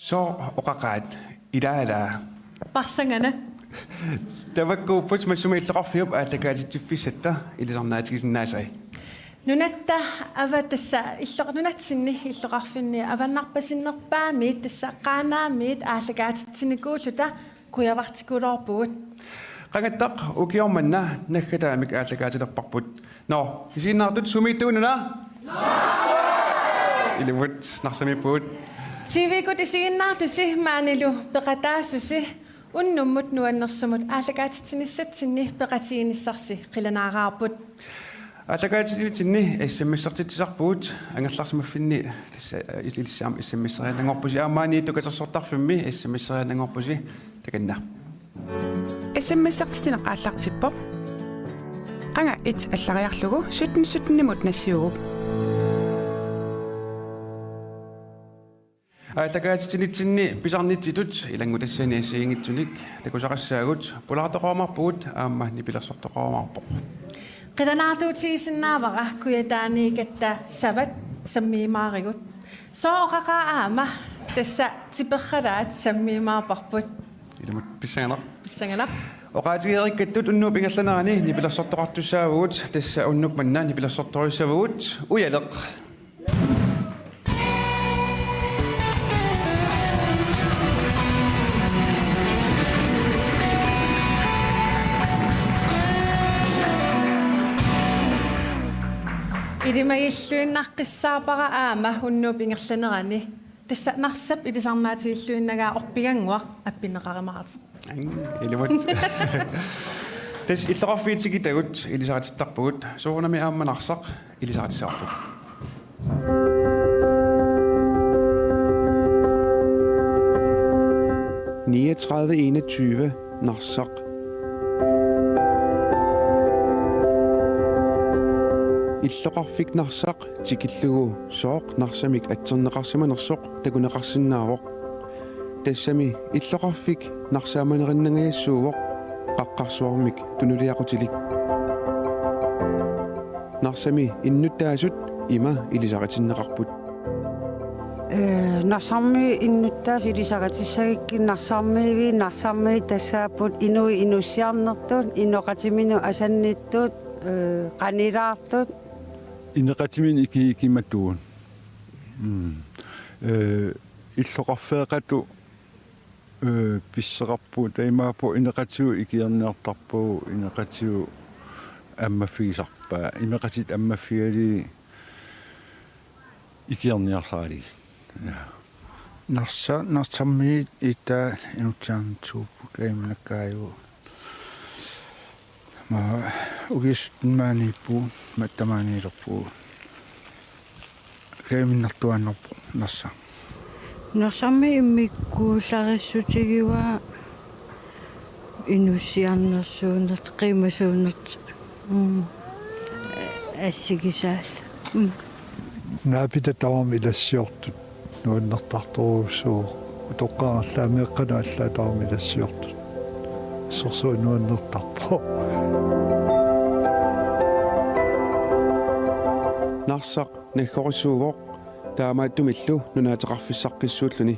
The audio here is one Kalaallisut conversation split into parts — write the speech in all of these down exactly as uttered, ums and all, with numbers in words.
Sooq oqaqaat, ilaalaa? Parsanganaq. Tavakkuupput, massuma illoqarfiup aallakaatitsiffissatta ilisarnaatigisinnaasai. Nunatta ava-, tassa illoq-, nunatsinni illoqarfinni avannarpasinnerpaamiit tassa Qaanaamiit aallakaatitsinikuulluta kujavartikuloorpugut. Qangattaq ukioq manna naggataamik aallakaatilerparput. Nå, isiginnaartut sumiittuununa? Ilumut, Narsamiippugut. T V-kkut isiginnaartusi maanilu peqataasusi unnummut nuannersumut aallakaatitsinissatsinni peqatiginissarsi qilanaaraarput. Aallakaatitsinitsinni S M S-ertitsisarpugut, angerlarsimaffinni tassa, eh, il-, ilissi aamma S M S-eriannanngorpusi, aamma Niittu katersortarfimmi S M S-eriannanngorpusi, takanna. S M S-ertitsineq aallartippoq. Qanga et allariarlugu sytten sytten-imut nassiugu. Aallakaatitsinitsinni pisarnitsitut ilanngutassani assigiinngitsunik takusaqassaagut, pulaartoqarumaarpugut aamma nipilersortoqarumaarpoq. Qilanaartuutigisinnaavara Kujataaniikkatta savat sammiimaarigut. Sooq oqaqaat aamma, tassa tiperralaat sammiimaarparput. Ilumut, pissanganaq. Pissanganaq. Oqaatigereerikkattut unnuup ingerlanerani nipilersortoqartussaavugut, tassa unnuk manna nipilersortorujussuuvugut, Ujaleq. Ilimagilluinnaqqissaarpara aamma unnuup ingerlanerani. Tassa Narsap ilisarnaatigilluinnagaa orpigannguaq appineqarumaartoq. Ilumut. Tassa illoqarfiit tikitagut ilisaritittarpugut, soorunami aamma Narsaq ilisaritissavarput. Niogtredive enogtyve, Narsaq. Illoqarfik Narsaq tikillugu sooq Narsamik atserneqarsimanersoq takuneqarsinnaavoq. Tassami illoqarfik Narsaamanerinnangajassuuvoq qaqqarsuarmik tunuliaqutilik. Narsami innuttaasut ima ilisaritinneqarput. Ee, Narsarmi innuttaasut ilisaritissagikkit Narsarmiiviit, Narsarmiit tassaapput inuit inussiarnertut, inoqatiminut asannittut, ee, qanilaartut. Inoqatiminut iki-, ikimatuut. Mm. Ee, illoqarfeeqatut, ee, pisseqarpugut, taamaappoq inoqatigut ikiorniartarpagut, inoqatigut ammaffigisarpaat, inoqatit ammaffigalugit ikiorniarsaralugit. Ja. Narsa-, Narsarmiit ita inutsiarnitsuupput, Kajumannakkaaju. Ma ukiut sytten maaniippugut, ma tamaaniilerpugut. Kajuminnartuaannarpoq Narsaq. Narsarmi immikkuullarissutigivaa inussiarnersuunertut, qimasuunertut. Mm. Assigisaal. Mm. Naapita tamarmik ilassiortut nuannertartorujussuuvoq. Utoqqaat arlaat meeqqanut allaat tamarmik ilassiortut. Assorsuaq nuannertarpoq. Narsaq naggorissuuvoq, taamaattumillu nunaateqarfissaqqissuulluni.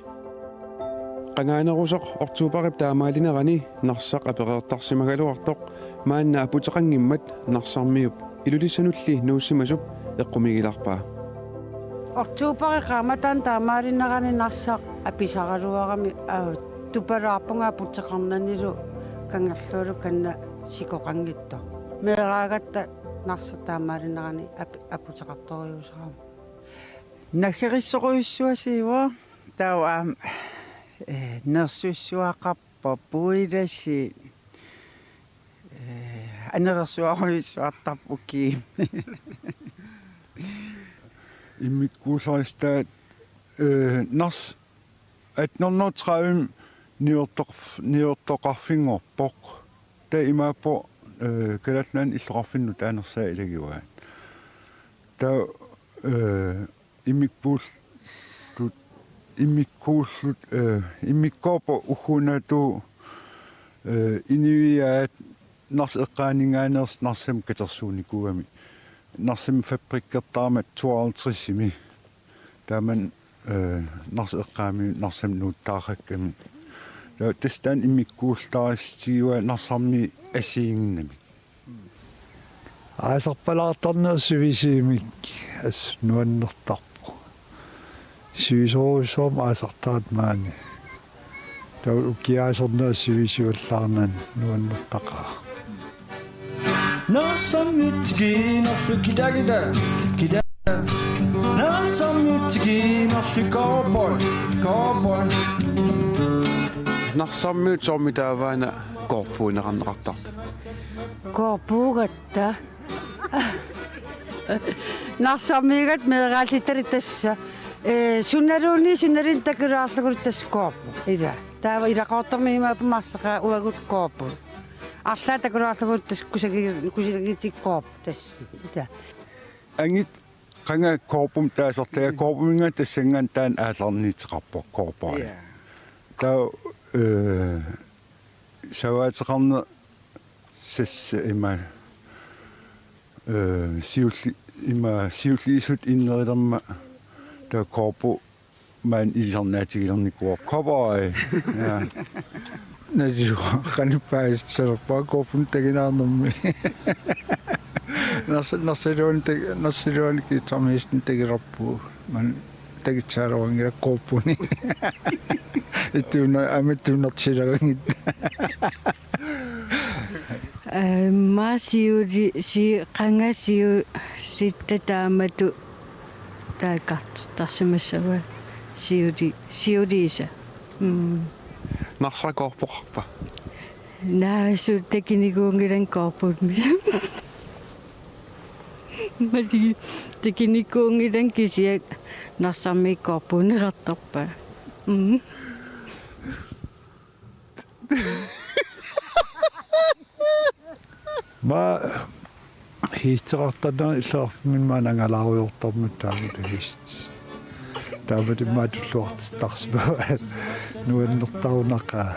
Qangaanerusoq oktoberip taamaalinerani Narsaq apereertarsimagaluartoq maanna aputeqanngimmat Narsarmiup Ilulissanulli nuussimasup eqqumiigilaarpaa. Oktoberip qaammataani taamaalinerani Narsaq apisaraluarami, aa, tupalaarpunga aputeqarnanilu kangerlualu kanna sikoqanngitsoq. Meeraagatta Narsaq taamaalinerani api-, aputeqartorujussuusarami. Naggerissorujussuasiivoq, taava aamma, ee, nersussuaqarpoq puilasi, ee, anerersuarujussuartarpoq kiimi. Immikkuullarissutaa, ee, Nars-, atten hundrede tredive niuertoq-, niuertoqarfinngorpoq. Taava imaappoq, ee, Kalaallit Nunaanni illoqarfinnut taanersaa ilagivaat. Taava, ee, immikkuullut, immikkuullut, ee, immikkoorpoq ugguuna atuup, ee, inuiaat Narsap eqqaaninngaanneersoq Narsami katersuunikuugami. Narsami fabrikkertarmat tooghalvtredsimi. Taamani, eh, Narsap eqqaami Narsami nuuttaaqakkami. Taava tassa taanna immikkuullarissutigivaa Narsarmiit assigiinnginnamik. Aasarpalaartarneq sivisuumik assut nuannertarpoq. Sivisoorujussuarmik aasartaratta maani. Taava ukiaaserneq sivisuallaarnani nuannertaqaaq. Narsarmiit tikiinnarlugu kidakida, kida. Narsarmiit tikiinnarlugu cowboy, cowboy. Narsarmiit soormi taavaana koorpuuneqarneqartartut? Koorpuugatta. Narsarmiigatta meeraallittalik tassa. Eh, sunaluunniit, sunaluunniit takulaarlugulu tassa koorpoq. Ila. Taava ilaquttarmiimaappa marsaqaa uagut koorput. Arlaat takulaarlugulu tassa kusagi-, kusagitik koorput tassa. Ila. Angit qanga koorpumik taasartagaa, koorpuminngaanniit tassanngaanniit taanna aallarniittoqarpoq koorpari. Ja. Taava, eh, savaateqarneq tassa ima, eh, siulli-, ima siulliit sut innerilermat taava koorput maani ilisarnaatigilernikuuvoq cowboy. Ja. Nalisoq qanoq paasissalerpara koorpunik taginaarnermi. Nars-, narsiluan tag-, narsiluani guitarmesteri tagilerpugut. Maani tagissaalerunngilaq koorpunik. Ittuuna amittuunartilerunngit. Eh, ma siuli-, si-, qanga siulitta taamatut taakkartortarsimassavaa siuli-, siuliisa. Mm. Narsaq koorpoqarpa? Naa, suli takunikuunngilanga koorpumik. Maligi takunikuunngilanga kisianni Narsarmiit koorpuuneqartarpaa. Mm. Ma hiisteqartarnera illoqarfimminni maani angalaarujoortarmat taamatut hiist. Taamatut immaqa tulluartittarsimavaat nuannertarunaqaaq.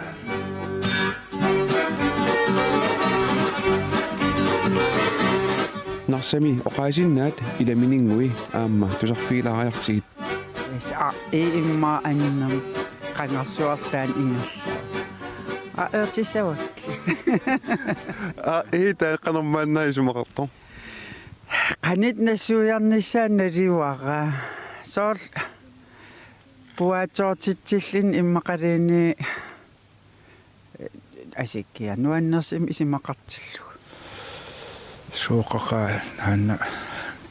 Narsami oqaasinnaat ilamininngui aamma tusarfigilaariartigit. Aa, ii immaqa annam qangarsuartaani ingerlaa. Aa, eertissavakka. Aa, ii taava qanormaanna isumaqartoq? Qanoq nassuiarnissaa naluara. Soorlu puaatsoortitsilluni immaqaluunniit asikkia nuannersumik isumaqartillugu. Sooqaqaaq, naanna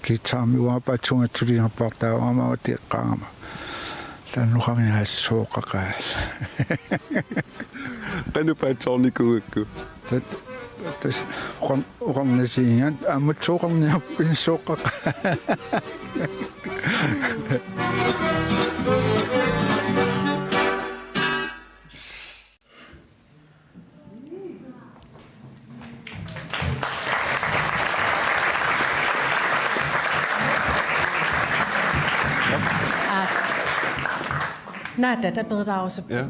guitarimi uanga patsuungatsuliinerpaartaavara aamma tiqqaama. Lannuqarniaas sooqaqaaq. Qanoq patsoornikuugakku? Tat-, tas-, oqar-, oqarnasiigat, aamma sooqarniarpin sooqaqaaq. Aa. Naatata perilaarusuppakka. Ja.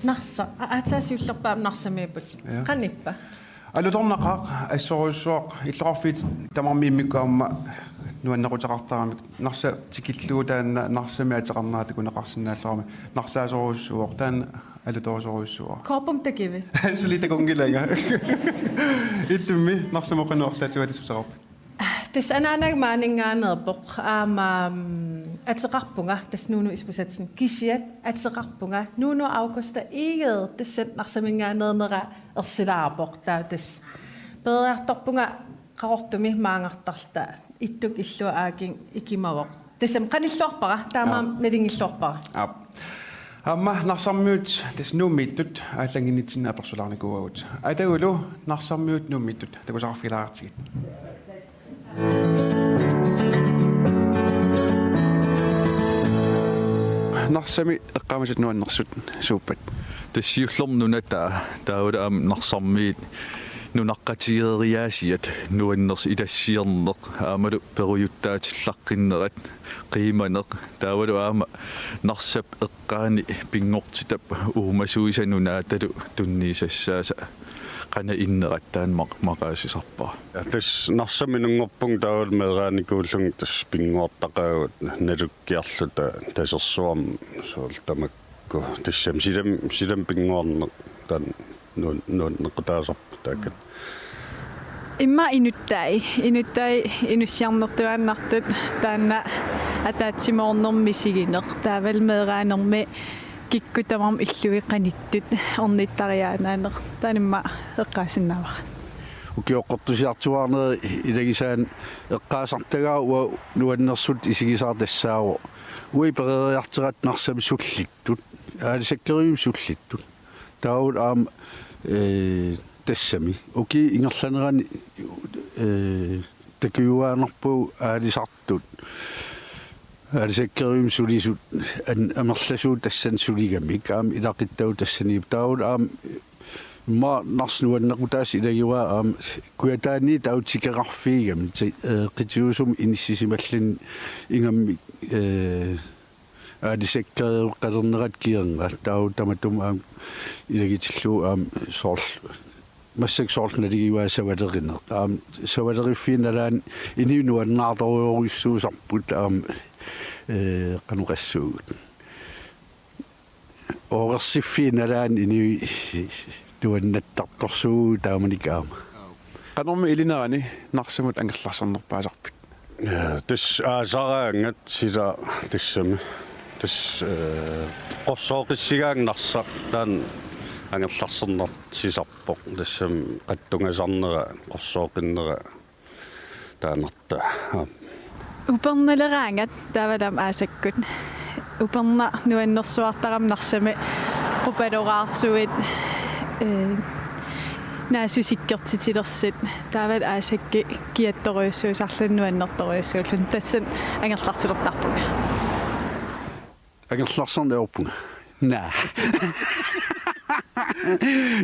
Narsaq, a-, aatsaat siullerpaamik Narsamiipput. Ja. Qanippa? Alutornaqaaq, assorujussuaq, illoqarfiit tamarmik immikkut aamma nuannequteqartaramik. Narsaq tikillugu taanna Narsami ateqarnera takuneqarsinnaalluarami. Narsaasorujussuuvoq, taanna alutorujussuuara. Koorpumik takuvi? Suli takunngilanga. Illimmi Narsami qanoq arlaatigut atissuseqarpit? Tassa anaanaga maaninngaanneerpoq. Aamma, mm, ateqarpunga, tassa Nuunu Isbosethsen. Kisianni ateqarpunga Nuunu Augusta Egede, tassa Narsaminngaanneernera ersilaarpoq. Taava tassa peroriartorpunga Qaqortumi maangartarluta, Ittuk, Illuat, Aaking ikimavoq. Tassami qanilluarpara, taamaammat. Aap. Nalinngilluarpara. Aap. Aamma Narsarmiut tassa Nuummiittut aallanngitsinni apersulaarnikuuagut. Atagulu Narsarmiut Nuummiittut takusaqarfigilaariartigit. Narsami eqqaamasat nuannersut suuppat? Tassa siullermik nunataa, taavalu aamma Narsarmiit nunaqqatigeeriaasiat, nuannersut ilassiorneq, aammalu perujuttaatillaqqinnerat, qiimaneq, taavalu aamma Narsap eqqaani pinngortitap uumasuisa nunaatalu tunniusassaasa Qanoq innerat taanna maq-, maqaasisarpara. Ja, tassa Narsami inunngorpunga taavalu meeraanikuullunga tassa pinnguartaqaagut nalukkiarluta tasersuarmi soorlu tamakku. Tassami silami, silami pinnguarneq taanna nuan-, nuannequtaasarpoq taakku. Immaqa inuttai, inuttai inussiarnertuaannartut taanna ataatsimoornermi misigineq. Taavalu meeraanermi kikkut tamarmik illugit qanittut ornittariaannaaneq. Taanna immaqa eqqaasinnaavara. Ukioqqortusiartuaarneri ilagisaanni eqqaasartagaat uanga nuannersutut isigisara tassaavoq: Uanga pereeriarteratta Narsami sullittut, aalisakkerivimmik sullittut. Taavalu aamma, ee, tassami ukiup ingerlanerani, ee, takujuaannarpagut aalisartut, aalisakkerivimmik sulisut, an-, amerlasuut tassani suligamik, aamma ilaquttavut tassaniippoq. Taavalu aamma immaqa Narsap nuannequtaasa ilagivaat aamma Kujataani taava tikeqarfigigamik, ti-, ee, qitiusumik inissisimalluni ingammik, ee, aalisakkeriveqalernerata kingorna, taava tamatuma aamma ilagitillugu aamma soorlu, massakkut soorlu naligivaat savalerineq. Aamma savaleriffia nalaani inuit nuannaartorujorujussuusarput aamma, ee, qanoq oqassuugut. Ooqersiffia nalaani inuit nuannattartorsuugut taamanikkut aamma. Qanormi ilinerani Narsamut angerlarsernerpaasarpit? Ja, tassa aasaraangat sila tassami. Tassa, ee, qorsooqissigaangat Narsaq taanna angerlarsernarsisarpoq. Tassami qatsungasarnera, qorsooqinnera taannartaa. Aap. Upernaleraangat taavalu aamma aasakkut. Upernaq nuannersuartarami Narsami qupaloraarsuit, ee, naasut sikkertitilersut. Taavalu aasakkut kiattorujussuusarluni nuannertorujussuulluni. Tassani angerlarsilertarpunga. Angerlarserneq ajorpunga. Naa.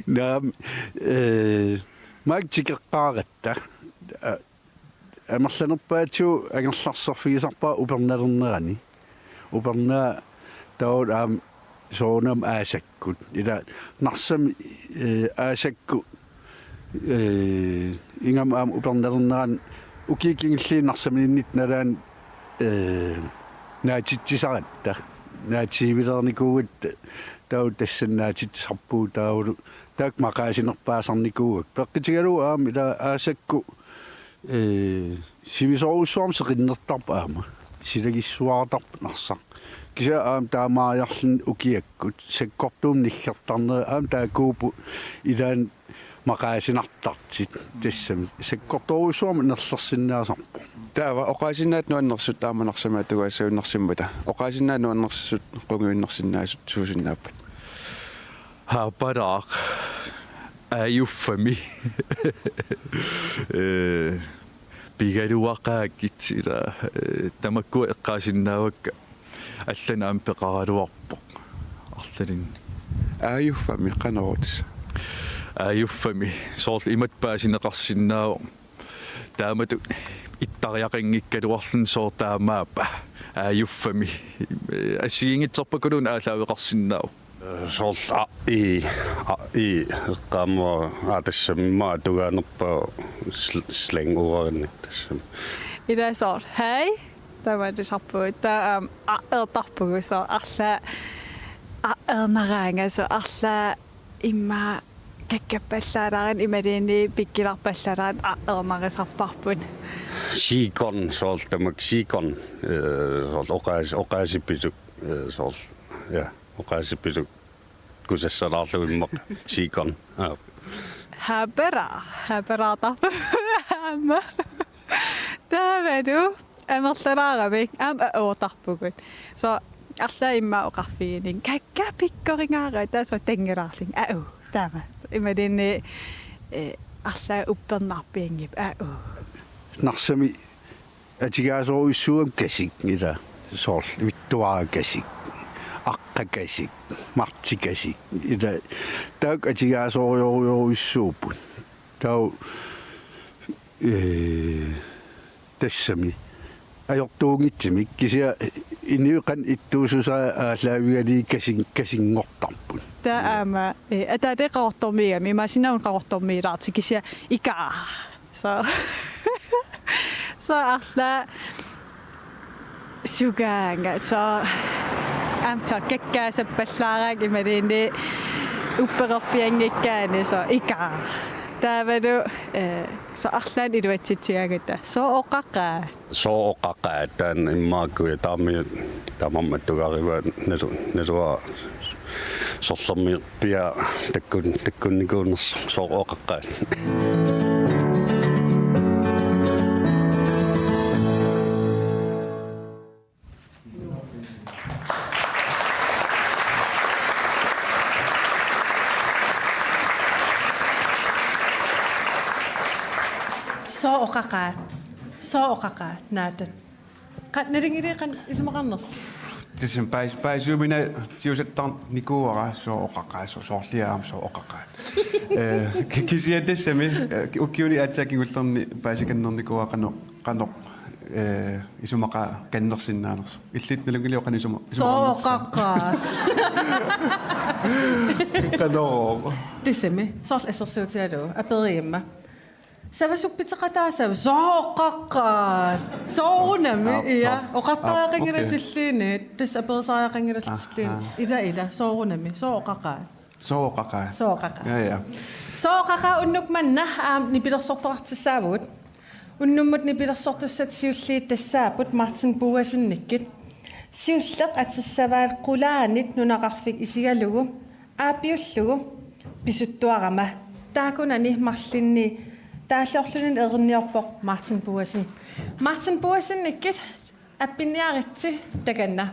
Naamik, ee, maanna tikeqqaaratta. A-, amerlanerpaatigut angerlarserfigisarpara upernalernerani. Upernaaq taavalu aamma soorunami aasakkut. Ila Narsami, ee, aasakkut, ee, ingammik aamma upernalernerani ukiut kingulliit Narsamiinnitta nalaani, ee, naatitsisaratta. Naatiivilernikuugatta taava tassani naatitsisarpugut taavalu taakku maqaasinerpaasarnikuuakka. Peqqutigalugu aamma ila aasakkut, ee, sivisoorujussuarmik seqinnertarpoq aamma. Silagissuaatarpoq Narsaq. Kisianni aamma taamaariarluni ukiakkut sakkortuumik niggertarneri aamma taakkuupput ilaanni maqaasinartartut. Tassami sakkortoorujussuarmik nerlersinnaasarpoq. Taava oqaasinnaat nuannersut aamma Narsami atugaassagunarsimmata. Oqaasinnaat nuannersut qungujunnarsinnaasut suusinnaapput? Haapalaaq, aajuffami. Ee, pigaluaqaakkit ila, ee, tamakkua eqqaasinnaavakka, allanik aamma peqaraluarpoq arlalinni. Aajuffami qanoq? Aajuffami soorlu imatut paasineqarsinnaavoq. Taamatut ittariaqanngikkaluarluni sooq taamaappa. Aajuffami. Assigiinngitsorpakuluunniit aallaaveqarsinnaavoq. Soorlu a-, i, a-, i, eqqaamavara, aa, tassami immaqa atugaanerpaavoq sl-, slanguerinnik tassami. Ila soorlu: Hej. Taamaattusarpugut. Taava aamma a-, eertarpugut soorlu arlaat a-, eernaraangat soorlu arlaat immaqa kakkappallaalaarani imaluunniit pikkilarpallaalaarani a-, eernarisarparput. Siikon, soorlu tamakku siikon, ee, soorlu oqaas-, oqaasipisut, ee, soorlu, ja, oqaasipisut kusassalaarlugu immaqa siikon. Aap. Haapalaaq, haapalaartarpugut aamma. Taavalu amerlalaaramik aamma a-, oortarpugut. Soorlu arlaat immaqa oqarfigininni: Kakkaak pikkoringaara, taava soorlu tangilaarlunga: Au, taama. Imaluunniit, ee, arlaat uppernarpianngippat: Au. Narsami atugaasorujussuugami kasik, ila soorlu vittuarakasik, aqqakasik, martikasik, ila taakku atugaasorujorujussuupput. Taava, ee, tassami ajortuunngitsumik, kisianni inuit qanoq ittuussusaa aallaavigalugit kasing-, kasinngortarput. Taava aamma, eh, ataatama Qaqortormiigami, imaassinnaavoq Qaqortormiilaartoq kisianni ikaa. So. So arlaat sugaanga. So aamma taava kakkaasappallaaraangat imaluunniit uppeqarpianngikkaanni, so ikaa. Taavalu, eh, so arlaannik iluatsitsigaangatta. So oqaqaat. So oqaqaat, taanna immaqa taama tamarmik atugarivaat nasu-, nasua sorlermi pia takkun-, takkunnikuunersoq, so oqaqaat. So oqaqaat. So oqaqaat, Naataat. Qanoq nalingileeqan isumaqarnersoq? Tassa paas-, paasiuminaatiusattarnikuuara so oqaqaat, so-, soorlu aamma so oqaqaat. Eh, ki-, kisianni tassami, eh, ukiuni aatsaat kingullerni paasikannernikuuara qanoq, qanoq, eh, isumaqakannersinnaanersoq. Illit nalunngilatit qanoq isuma-, so isumaqarnersoq? Oqaqaat. Qanoq. Tassami, soorlu assersuutigalugu, aperigimma. Savasuk piteqataassavat, so oqaqaat. Soorunami, aap, ja. Aap, aap, oqartariaqanngilatilluunniit, okay. Tassa aperisariaqanngilatilluunniit. Aap, aap. Ila, ila, soorunami, so oqaqaat. So oqaqaat. So oqaqaat. Ja, ja. So oqaqaat, unnuk manna aamma nipilersortoqartussaavugut. Unnummut nipilersortussat siulliit tassaapput Martin Boassenikkut. Siulleq atussavaa qulaanit nunaqarfik isigalugu. Aappiullugu pisuttuarama. Taakkunani marlunni taalliorluni erinniorpoq Martin Boassen. Martin Boassenikkut appinniaritsi takanna.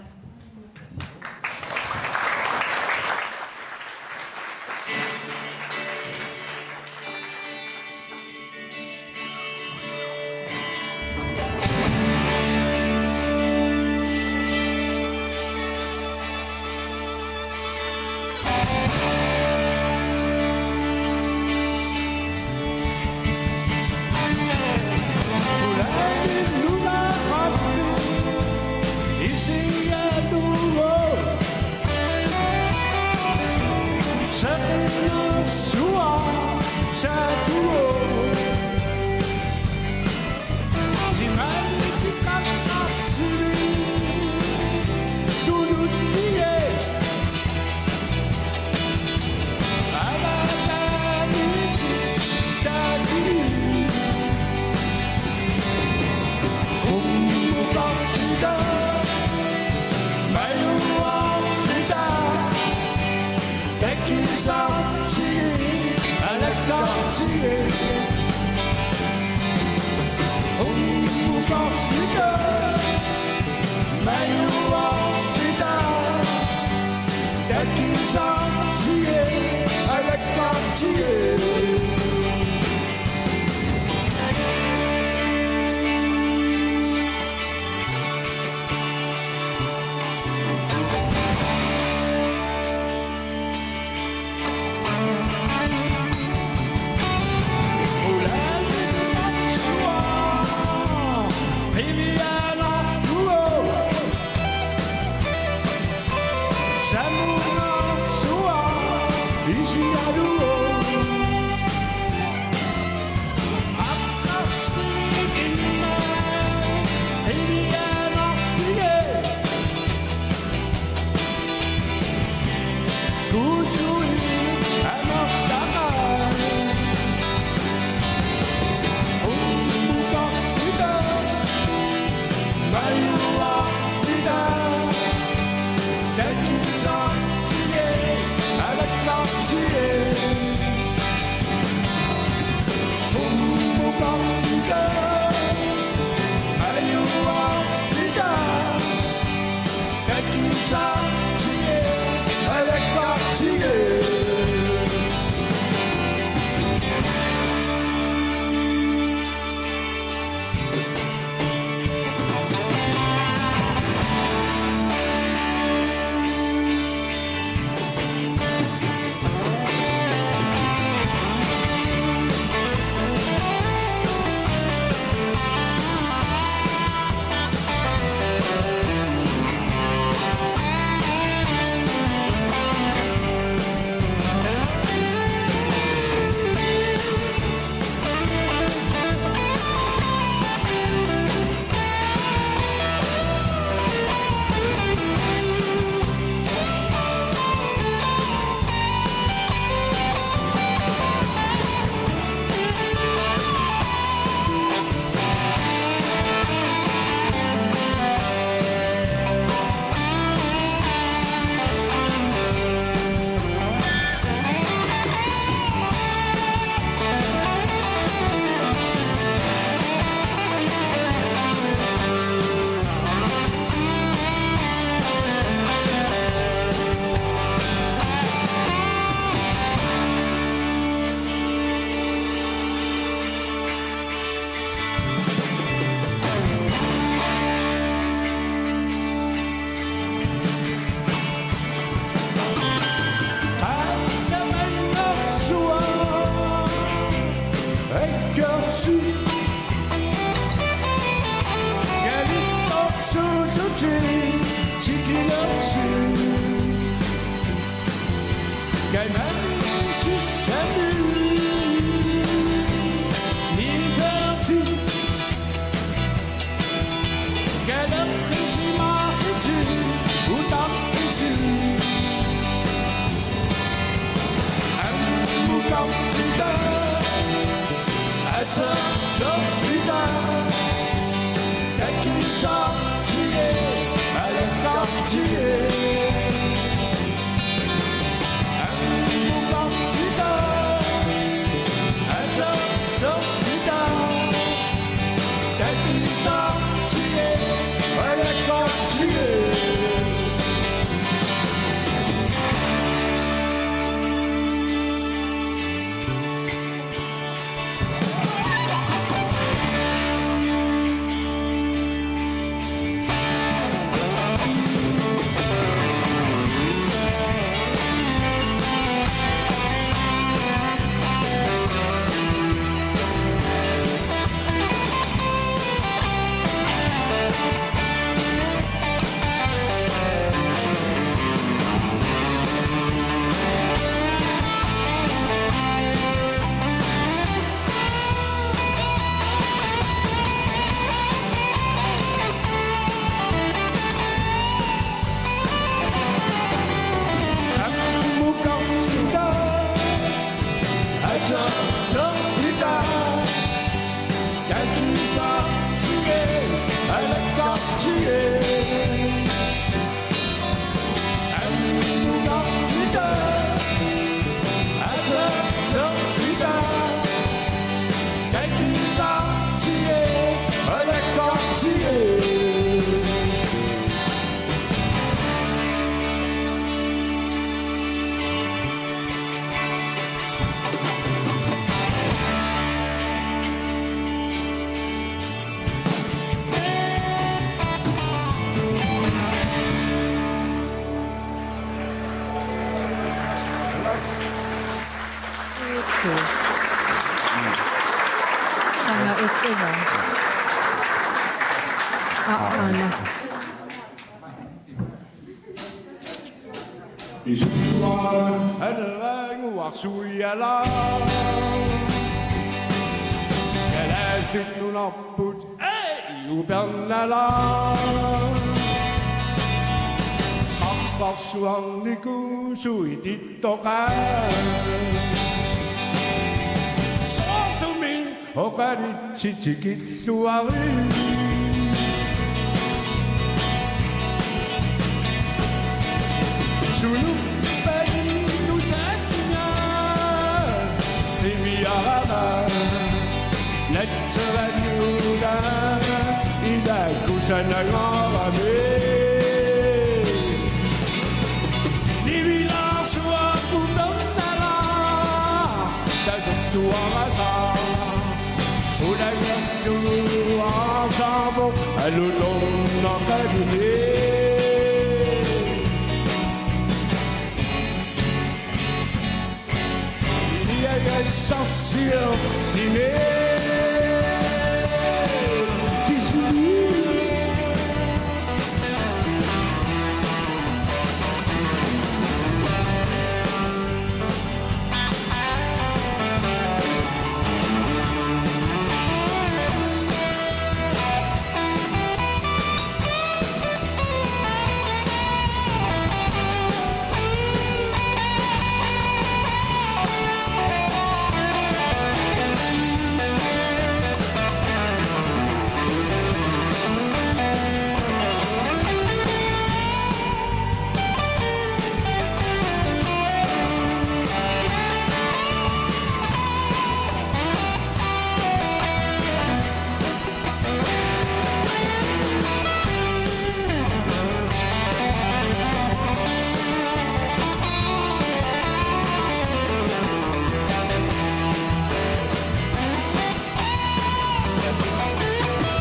Kanani sissami ni fyrti. Kalerrisi maarliti utaqqisi. Ammukarlita aterterlita. Takisaartie alakkartie. Sana utsiva. Aana. Isua aneraaguarsuiala. Kalaallit nunarput ei upernala. Qaqqarsuarnikuusuit ittoqaat. Soorlumi oqalutsit tikilluarit. Sunuppalim tusaasinga qiviarama natseraniuna ila kusanangaarami. Nivilaarsuaq upernala tasersuarasa. Qulangerlugu aasarpoq alutornaqaluni. Iagassarsiornimi kisuli.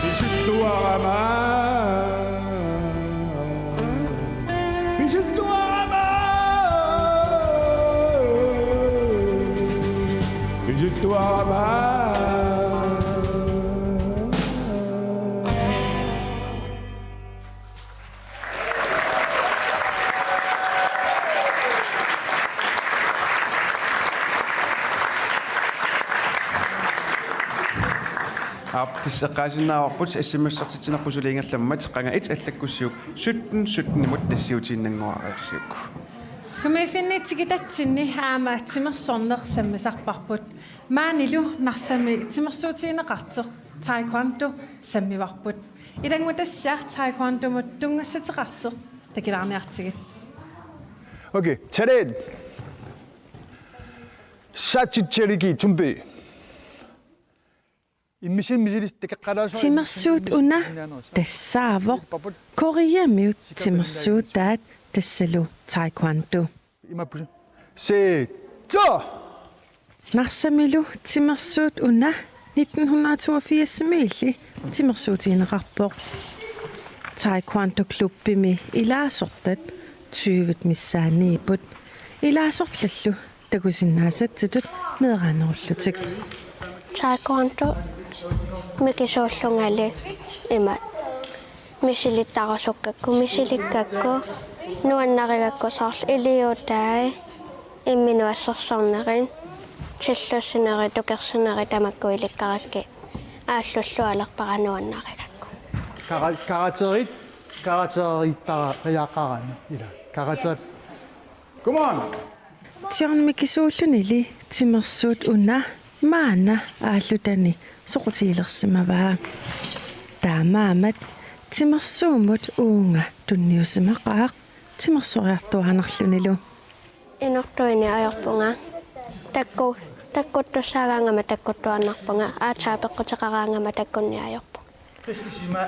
Pisuttuarama. Pisuttuarama. Pisuttuarama. Tassa eqqaasinnaavarput, S M S-ertitsinerput suli ingerlammat, qanga et allakkussiuk sytten sytten-imut nassiutiinnannguaq ajorsiuk. Sumiiffinni tikitatsinni aamma timersorneq sammisarparput. Maanilu Narsami timersuutigineqartoq taekwondo sammivarput. Ilanngutassiaq taekwondomut tunngassuteqartoq takilaarniartigit. Okay, tag det. Satchicheliki tumbi. Immisin misilis takeqqalaasua. Timersuut una tassaavoq Koreamiut timersuutaat tassalu taekwondo. Imappusi. Se, to! Narsamilu timersuut una nitten hundrede toogfirsimiilli timersuutigineqarpoq. Taekwondo-klubbimi ilaasortat tyvet missaanniipput. Ilaasortallu takusinnaasatsitut meeraanerullutik. Taekwondo mikisuullungali ima misilittarusukkakku, misilikkakku, nuannarigakku soorlu iliuutai, imminut assersornerit, tillussinerit, tukersinerit tamakku ilikkarakkit aallullualerpara nuannarigakku. Kara-, karaterit, karaterittariaqarami, ila. Karaterit. Come on! John mikisuullunili timersuut una maanna aallutani soqutigilersimavaa. Taamaammat timersuummut uunga tunniusimaqaaq timersoriartuaannarlunilu. Inortuini ajorpunga. Takku-, takkuttussaagaangama takkuttuaannarpunga, aatsaat peqquteqaraangama takkunni ajorpunga.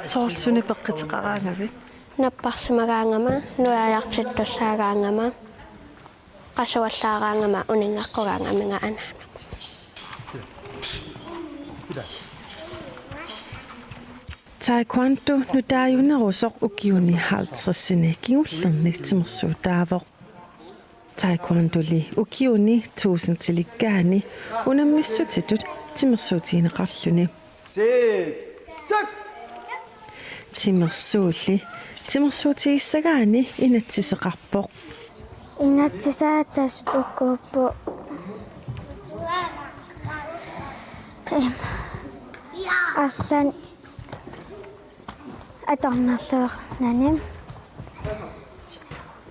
Soorlu suni peqquteqaraangavit? Napparsimagaangama, nuiajartittussaagaangama, qasuallaaraangama, uninngaqqugaagamigama anaanama. Taekwondo nutaajunerusoq ukiuni halvtredsini kingullerni timersuutaavoq. Taekwondoli ukiuni tuusintilikkaani unammissutitut timersuutigineqarluni. Sit. Timersuulli timersuutigissagaanni inatsiseqarpoq. Inatsisaa tassa ukuupput. Em. Arlaannik atornerluinnarnani.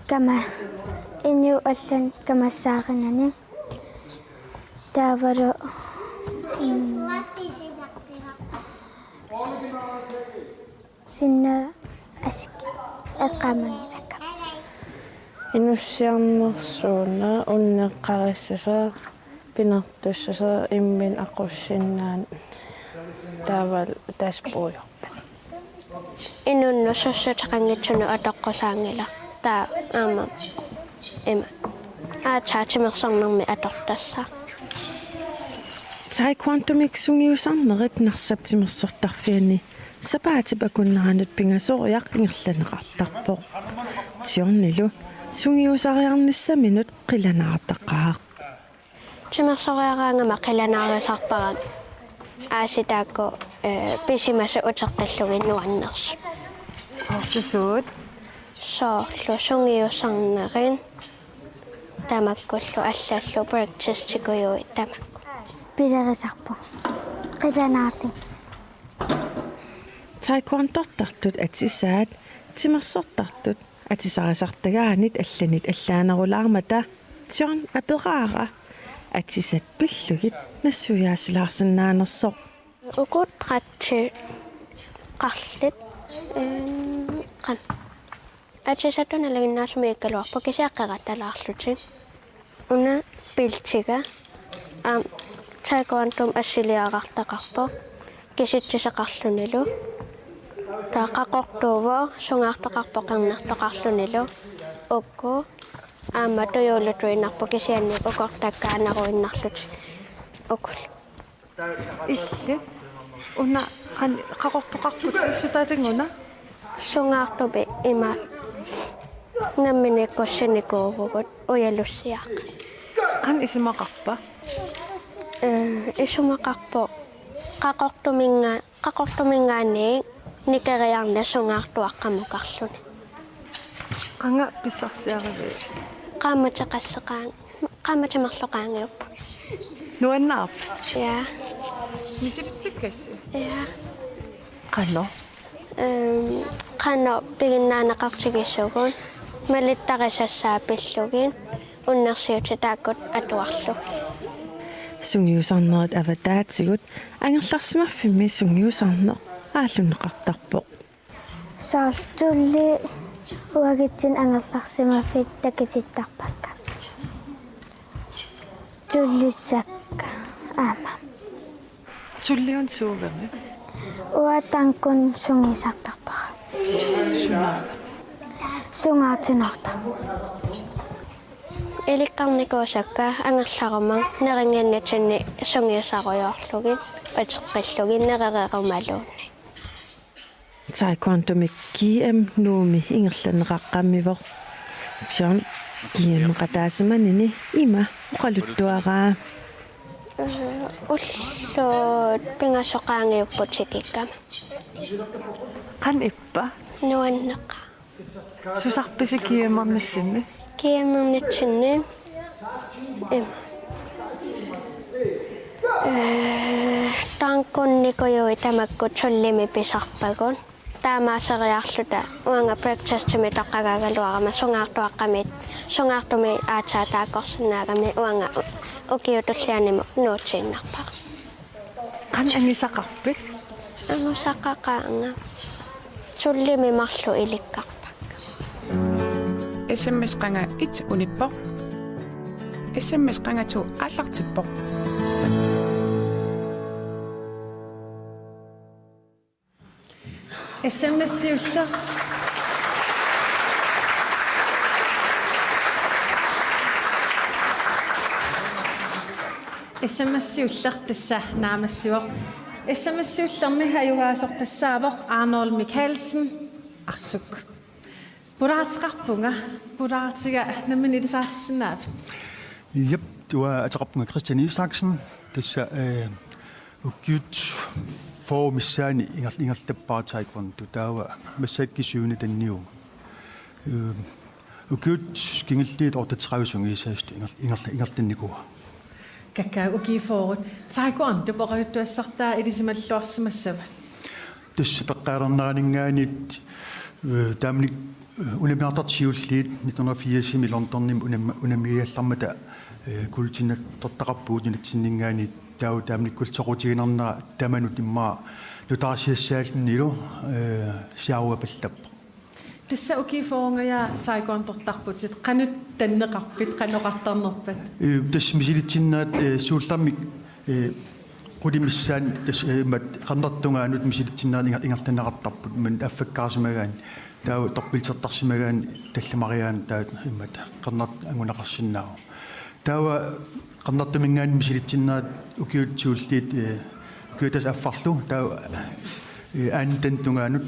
Kama-, inuit allat kamassaarinani. Taavalu, mm, s-, sinna ask-, eqqaamanngilakkama. Inussiarnersuuna unneqqarissusaa, pinertussusaa, imminut aqussinnaaneq, taavalu tassa puiorpat. Inunnut sussuteqanngitsunut atoqqusaanngilaq. Taava aamma ima aatsaat timersornermi atortassaaq. Taekwondomik sungiusarnerit Narsap timersortarfianni sapaatip akunneranut pingasoriaq ingerlanneqartarpoq. Tiornilu sungiusariarnissaminut qilanaartaqaaq. Timersoriaraangama qilanaarisarpara aasiit taakku, eh, pisimasut uteqqillugit nuannersut. Soorlu suut? Soorlu sungiusarnerit tamakkullu allallu practice-tikujuit tamakku. Pilerisarpunga. Qilanaarlunga. Taekwondortartut atisaat timersortartut atisarisartagaannit allanit allaanerulaarmata John aperaara atisat pillugit nassuiaasilaarsinnaanersoq. Ukut qatsiit qarlit, ehm, qam. Atisatut nalinginnaasumik ikkaluarput kisianni qerattalaarlutik. Una beltiga, aamma taekwondomut assiliarartaqarpoq kisitsiseqarlunilu. Taava qaqortuuvoq, sungaartoqarpoq qernertoqarlunilu. Uku aamma tujuulutuinnarput kisianni ukortakkaanaruinnarlutik. Ukulu. Illit una qan-, qaqortoqarputit, sutaatigut una? Sungaartumik ima nammineq ikkussinikuuvugut ujalussiaq. Qanoq isumaqarpa? Eh, isumaqarpoq qaqortuminnga-, qaqortuminngaanniit nikeriarneq sungaartuaqqamukarluni. Qanga pissarsiarivit? Qaammateqasseqaang-, qaammatit marluk qaangiupput. Nuannaarpit? Ja. Misilitsikkassi? Ja. Qanoq? Ehm, qanoq piginnaaneqartigisugut, malittarisassaat pillugit, unnersiutitaakkut atuarlugit. Sungiusarnerit avataatigut angerlarsimaffimmi sungiusarneq aallunneqartarpoq. Soorlu tulliit uagutsinnut angerlarsimaffik takutittarpakka. Tullissakka aamma. Tulliuna suugami? Uanga tankuni sungiusartarpara. Sunaava? Sungaartinnartarpoq. Ilikkarnikuusakka angerlaruma nerinnginnitsinni sungiusarujoorlugit, pateqqillugit nerereerumaluunniit. Taekwondomik G M Nuummi ingerlanneqaqqammivoq. John G M-eqataasimanini ima oqaluttuaraa. Ee, ullut pingasut qaangiupput tikikkama. Qanoq ippa? Nuanneqaaq. Susarpisi G M-ernitsinni? G M-ernitsinni. Ima. Ee, tankunikujuit tamakku tullimi pisarpagut. Taamaaseriarluta uanga break testimik toqqagaagaluarama sungaartuaqqamit, sungaartumik aatsaat taakkorsinnaagami uanga u-, ukiup tullianimut nuutsiinnarpara. Qanoq angusaqarpit? Angusaqaqaanga. Tullimi marluk ilikkarpakka. S M S qanga et unippoq. S M S qanga to aallartippoq. S M S siulleq. S M S siulleq tassa naammassivoq. S M S siullermi ajugaasoq tassaavoq Arnold Michaelsen. Arsuk. Pulaateqarpunga, pulaatiga nammineq ilisaartissinnaavit? Jep, uanga ateqarpunga Christian Isaksen, tassa, eh, ukiut fyrre missaanni inger-, ingerlappara taekwondo, taava massakkut syvende danniuvunga. Eh, ukiut kingulliit otteogtredive sungiusaasutut inger-, inger-, ingerlannikuuara. Kakkaak, ukiut fyrre. Taekwondo oqaluttuassartaa ilisimalluarsimassavat? Tassa peqqaalerneraninngaanniit, eh, taamani, eh, unammiartartut siulliit nitten hundrede firsimi Londonimi unam-, unammigigallarmata, eh, kuultinnattortaqarpugut nunatsinninngaanniit, taava taamanikkullu soqutiginarnera tamanut immaqa nutaarsiassaallunilu, eh, siaruapallappoq. Tassa ukiut fyrre-nngajat taekwondortarputit, qanoq tanneqarpit, qanoq oqartarnerpat? Eh, tassa misilitsinnera, eh, suullermik, eh, qulit missaanni tassa, eh, imaattoq qernertoq tungaanut misilitsinnera inger-, ingerlanneqartarput, imaattoq affakkaarsimagaanni, taava torpilliortarsimagaanni tallimariaanni taava imaattoq qernertoq anguneqarsinnaavoq. Taava qernertuminngaanniit misilitsinnera ukiut siulliit, eh, ukiut tassa affarlu, taava, eh, anden tungaanut,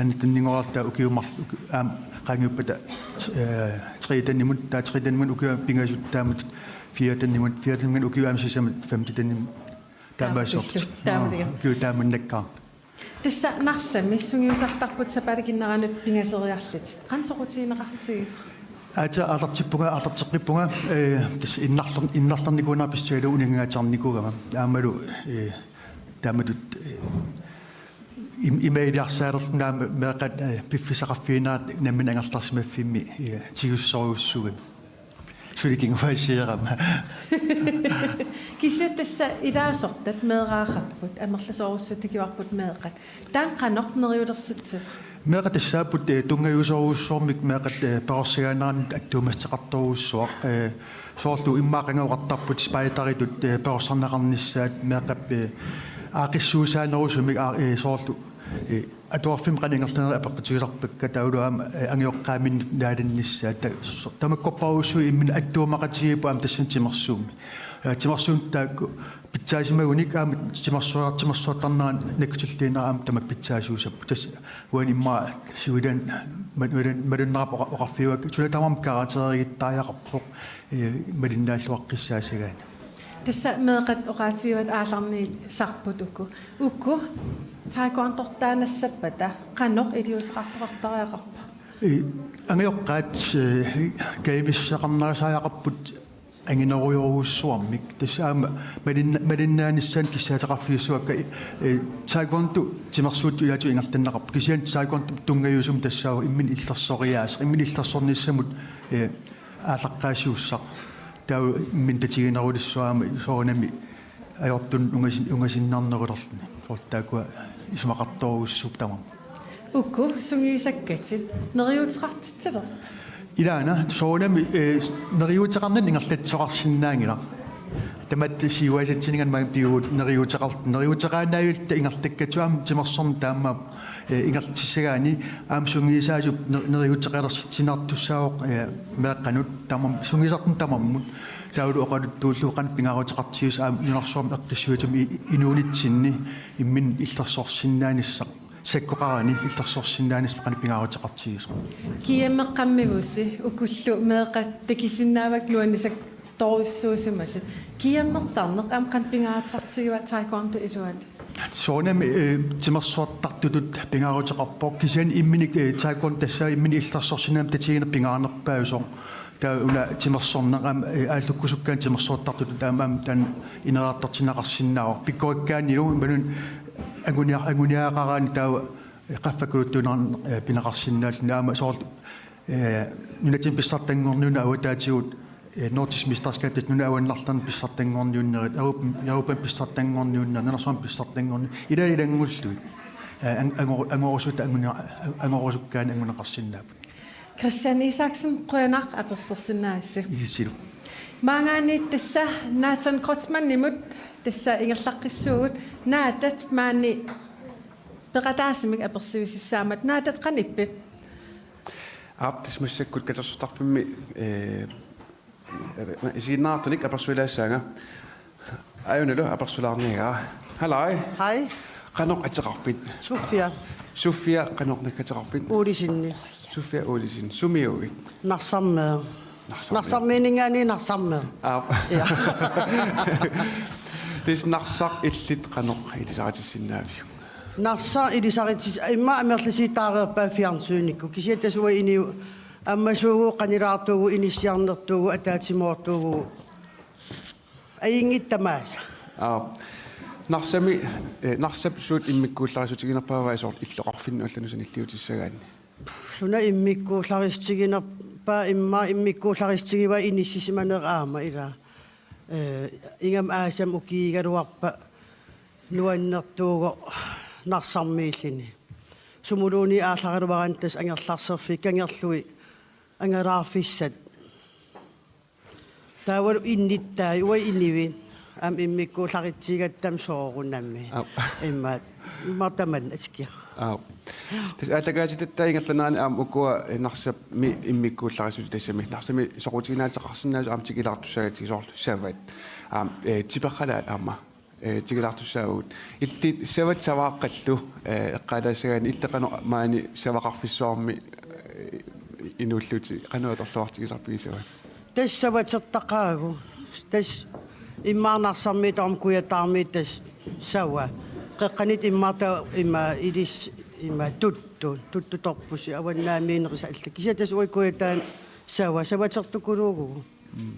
andenninngorarta ukiut marl-, uki-, aamma qaangiuppata, eh, tredenimut, taava tredenimut ukiut pingasut taamatut firedenimut, firedenimut ukiut aamma sisamat femtenimut, taamaassaaq. Taamaalilluni, taamaalilluni. Aa, ukiut taamannakkaat. Tassa Narsami sungiusartarput sapaatip akunneranut pingasoriarlutit. Qanoq soqutigineqartigiva? Aatsaat aallartippunga, aallarteqqippunga, eh, tassa innarler-, innarlernikuunera pissutigalugu uninngaatsiarnikuugama. Aammalu, eh, taamatut, eh, im-, ima iliarsaalerlunga aamma meeqqat, eh, piffissaqarfiinerat nammineq angerlarsimaffimmi, eh, tigussorujussuugami. Suli kinguaassiorama. Kisianni tassa ilaasortat meeraaqarput, amerlasoorujussuit takuarput meeqqat. Taanna qanoq neriulersitsiva? Meeqqat tassaapput, eh, tunngaviusorujussuarmik meeqqat, eh, perorsagaanerannut attuumassuteqartorujussuaq, eh, soorlu immaqa qanga oqartarput spejderitut, eh, perorsarneqarnissaat meeqqat, eh, aaqqissuussaanerusumik aa-, eh, soorlu, eh, atuarfimmi qanoq ingerlanerit apeqqutigisarpakka taavalu aamma, eh, angajoqqaaminnut naalannissaat ta-, s-, tamakkorpassuit imminnut attuumaqatigiipput aamma tassani timersuummi. Eh, timersuummut taakku pitsaasimagunik aamma timersuar-, timersuartarnerat nakkutilliinerat aamma tamakku pitsaasuussapput. Tassa uani immaqa siuliani ma-, uani malunnarpoq oqa-, oqarfigaakka suna tamarmi karakterigittariaqarpoq, eh, malinnaalluaqqissaassagaanni. Tassa meeqqat oqaatigivat aallarniisarput uku. Uku taekwondortaanassappata qanoq iliuuseqartoqartariaqarpa? Eh, angajoqqaat, eh, kajumissaqarnerusariaqarput anginerujorujussuarmik. Tassa aamma malinna-, malinnaanissaanut kissaateqarfigissuakka, eh, taekwondo timersuuttut ilaatigut ingerlanneqarput. Kisianni taekwondo tunngaviusumik tassaavoq imminut illersoriaaseq, imminut illersornissamut, eh, aallaqqaasiussaq. Taava imminut tatiginerulissuaq aamma soorunami ajortunut ungasin-, ungasinnarnerulerluni. Soorlu taakkua isumaqartorujussuupput tamarmik. Uku sungiusakkatit neriuuteqartitsilerpit? Ilaana, soorunami, eh, neriuuteqarninni ingerlatsisoqarsinnaanngilaq. Tamatta siuaasatsinninngaanniit maani pivugut neriuuteqart-, neriuuteqaannaavilluta ingerlakkatut aamma timersorneq taamaappoq, eh, ingerlatissagaanni aamma sungiusaasup ne-, neriuuteqalersitsinnartussaavoq, eh, meeqqanut tamarm-, sungiusartunut tamarmut taavalu oqaluttuullugu qanoq pingaaruteqartigisoq aamma nunarsuarmi eqqissuisumik i-, inuunitsinni imminut illersorsinnaanissaq. Sakkoqarani illersorsinnaanissaq qanoq pingaaruteqartigisoq. Kiammeqqammivusi ukullu meeqqat takusinnaavakka nuannisaktorujussuusimasut. Kiammertarneq aamma qanoq pingaaruteqartigiva taekwondo iluani? Soorunami, eh, timersortartutut pingaaruteqarpoq kisianni imminut, eh, taekwondo tassaavoq imminut illersorsinnaanissaq tatiginera pingaarnerpaasoq. Taava una timersorneq aamma, eh, aallukkusukkaanni timersortartutut aamma, aamma taanna ineriartortinneqarsinnaavoq. Pikkorikkaannilu imaluunniit angunia-, anguniagaqaraanni taava, eh, qaffakkuluttuinnarneq, eh, pineqarsinnaalluni aamma soorlu, eh, nunatsinni pissartanngorniunneq avataatigut, eh, nordisk mesterskab tassa nunat avannarlinnut pissartanngorniunnerit, Europa-, Europami pissartanngorniunnerit, nunarsuarmi pissartanngorniunnerit, ila ilanngullugit. Eh, ang-, angor-, angorusut angunia-, angorusukkaanni anguneqarsinnaapput. Christian Isaksen, qujanaq apersorsinnaagassi. Ilissilu. Maanngaanniit tassa Nathan Kreutzmannimut tassa ingerlaqqissuugut, Natat maani peqataasumik apersuisissaammat. Natat, qanoq ippit? Aap, tassa massakkut katersortarfimmi, eh, isiginnaartunik apersuilaassaanga. Ajunalu apersulaarniagara. Halai. Hej. Qanoq ateqarpit? Sofia. Sofia, qanoq naggateqarpit? Olesen. Sofia Olesen. Sumiuuvit? Narsarmeeq. Narsarmeeq. Narsarmeermiingaanniit Narsarmeeq. Aap. Ja. Tassa Narsaq illit qanoq ilisaritissinnaaviuk? Narsaq ilisaritis-, immaqa amerlasuutaareerpaa fjernsynikkut. Kisianni tassa uanga inuuneq ammasuuvugut, qanilaartuuvugut, inissiarnertuuvugut, ataatsimoortuuvugut. Ajunngitsoq tamaasa. Aap. Narsami, eh, Narsap suut immikkuullarisutiginerpaavai soorlu illoqarfinnut allanut sanilliutissagaanni? Suna immikkuullarissutiginerpaaq, immaqa immikkuullarissutigivaa inissisimaneq aamma ilaa. Eh, ingammik aasamik ukiuugaluarpat nuannertuuvoq Narsarmiilluni. Sumuluunniit aallaraluaraanni tassa angerlarserfik, kangerlui angalaarfissat. Taavalu innuttaat, uanga inuit, aamma immikkuullaritsigigatta aamma soorunami. Aap. Immaqa, immaqa tamanna askiaq. Aap. Tassa aallakaatitatta ingerlanerani aamma ukua, eh, Narsami immikkuullarissutut tassami. Narsami soqutiginaateqarsinnaasut aamma tikulaartussaagatsigu soorlu savat. Aamma, eh, tiperalaat aamma. Eh, tikulaartussaavugut. Illit savat savaaqqallu, eh, eqqaalaassagaanni illit qanoq maani savaqarfissuarmi, eh, inuullutit qanoq atorluartigisarpigit savat? Tassa savasertaqaagut. Tassa immaqa Narsarmiit tamarmik Kujataarmiit tassa sava. Qeqqaniittut immaqa taava ima ilis-, ima tuttu, tuttutorpusi avannaamiinnerisa alla. Kisianni tassa uagut Kujataani sava, savasertukuluuvugut. Mm.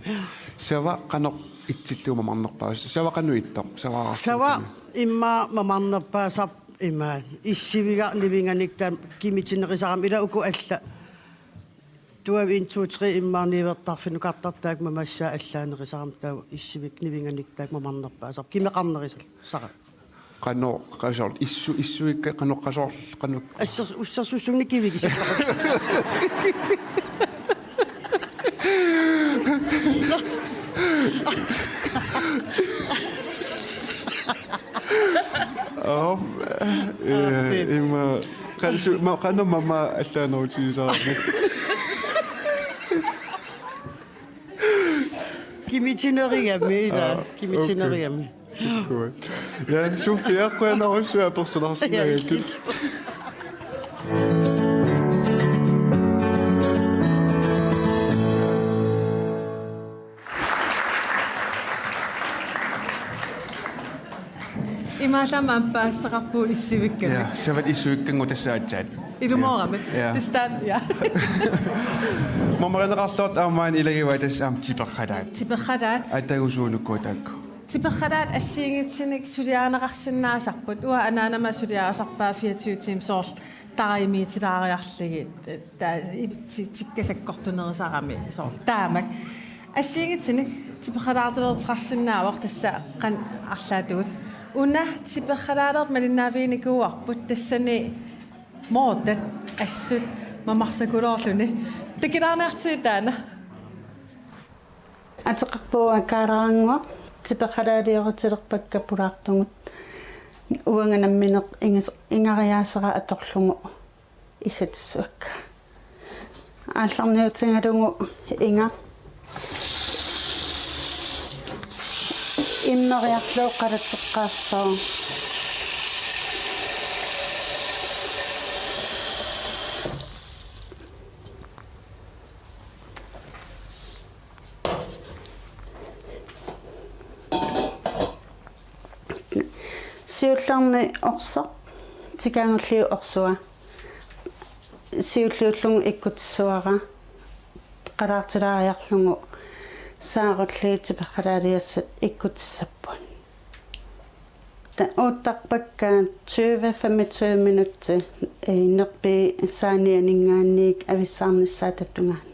Sava qanoq itsillugu mamarnerpaavoq? Sava qanoq ittoq? Sava Sava immaqa mamarnerpaasarpoq ima issivigaq nivinganik taama kimitinerisarami, ila uku allat. Tuavi en, to, tre immaqa niuertarfinukartartut taakku mamassaat allaanerisarami, taava issivik nivinganik taakku mamarnerpaasarpoq kimeqarnerisarami. Qanoq qasoor issu-, issuikka qanoq qasoor qanoq. Asser-, ussersussunik kivigisaq. Aap, eh, ima, qanoq su-, ma-, qanoq mama allaanerutigisarami. Kimitinerigami, ila, Aa, kimitinerigami. Okay. Good. Ja, Sofia, qujanarsuaq apersorsinnaagakkit. Imaallaat aamma paasisaqarpugut issuikkami. Ja, savat issuikkanngu tassa aatsaat. Ilumoorami. Ja. Tassa taanna, ja. Mamarineqarluartoq aamma ilagivaat tassa aamma tiperalaat. Tiperalaat. Aatsaat suunuku taakku. Tiperalaat assigiinngitsunik suliarineqarsinnaasarput. Uanga anaanama suliarisarpara fireogtyve timer soorlu tarimiitilaariarlugit. Taava ti-, tikka sakkortunerusarami soorlu. Taamak. Assigiinngitsunik tiperalaartulerteqarsinnaavoq tassa qanoq arlaatigut. Una tiperalaaleq malinnaaffiginikuuarput tassani moortat assut mamarsakuluorluni. Takilaarniartigu taanna. Ateqarpunga Kaalarannguaq, tiperalaaliorutilerpakka pulaartugut. Uanga nammineq ingas-, ingariaasera atorlugu iggatissavakka. Aallarniutigalugu inga. Immeriarlugu qalattoqqaarsoq. Siullerni orsoq, tikaagulliup orsua. Siulliullugu ikkutissavara, qalaartilaariarlugu saarulliit tiperalaaliassat ikkutissapput. Taava uuttarpakka tyve femogtyve minutsit, eh, nerpiit saanianinngaanniit avissaarnissaata tungaanut.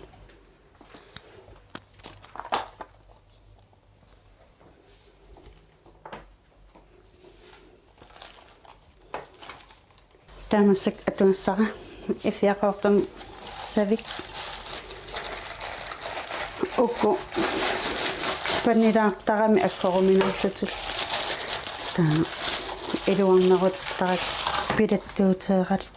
Taamaasilluta atugassara iffiaqoortumik savik. Uku pannilaartaramik aggoruminaarlutik. Taava iluarnerutittarakku pilattuuteeralik.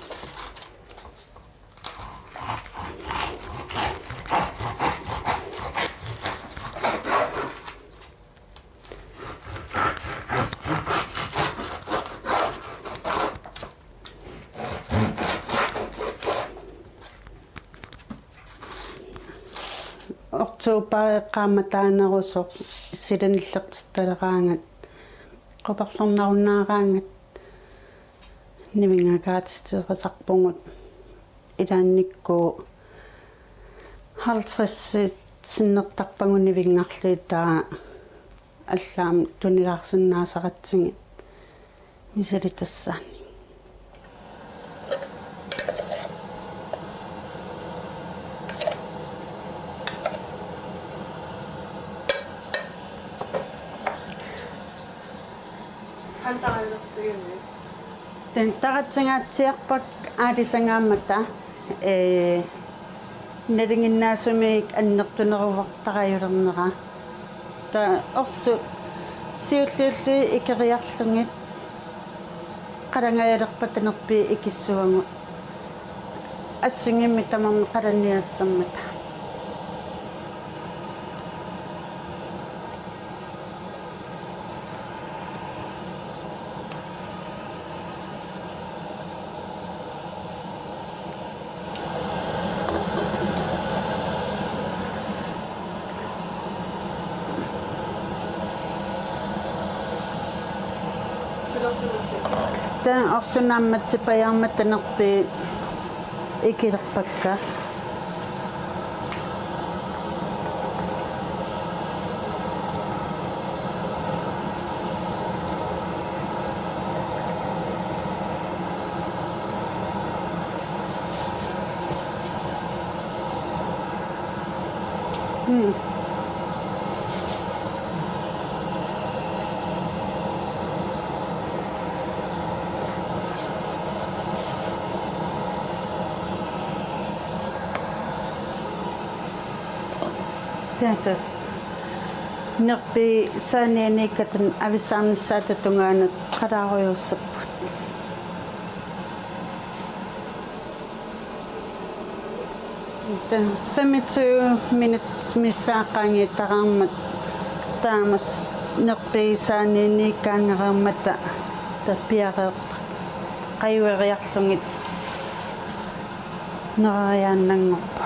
Oktober qaammataanerusoq silanillertittaleraangat, quperlernarunnaaraangat nivinngakaatiterisarpugut, ilaannikkut halvtreds sinnertarpagut nivinngarliit, taava allaammi tunilaarsinnaasaratsigit misilitassaannik. Taava taratsigaatsiarpakka aalisagaammata, ee, nalinginnaasumik annertuneruvartarajulernera. Taava orsut siulliullugit ikeriarlugit qalangajalerpata nerpiit ikissuagut. Assigiimmik tamarmik qalanniassammata. Taava orsut naammatsipajaarmata nerpiit ikilerpakka. Mm. Taava tassa nerpiit saanianiikkatta avissaarnissaata tungaanut qalaarujoorsapput. Femogtyve minutsit missaat qaangiuttaraarmata taamaasilluta nerpiit saanianiikkaangareermata taava piareerpakka qajugeriarlugit nereriaannanngorput.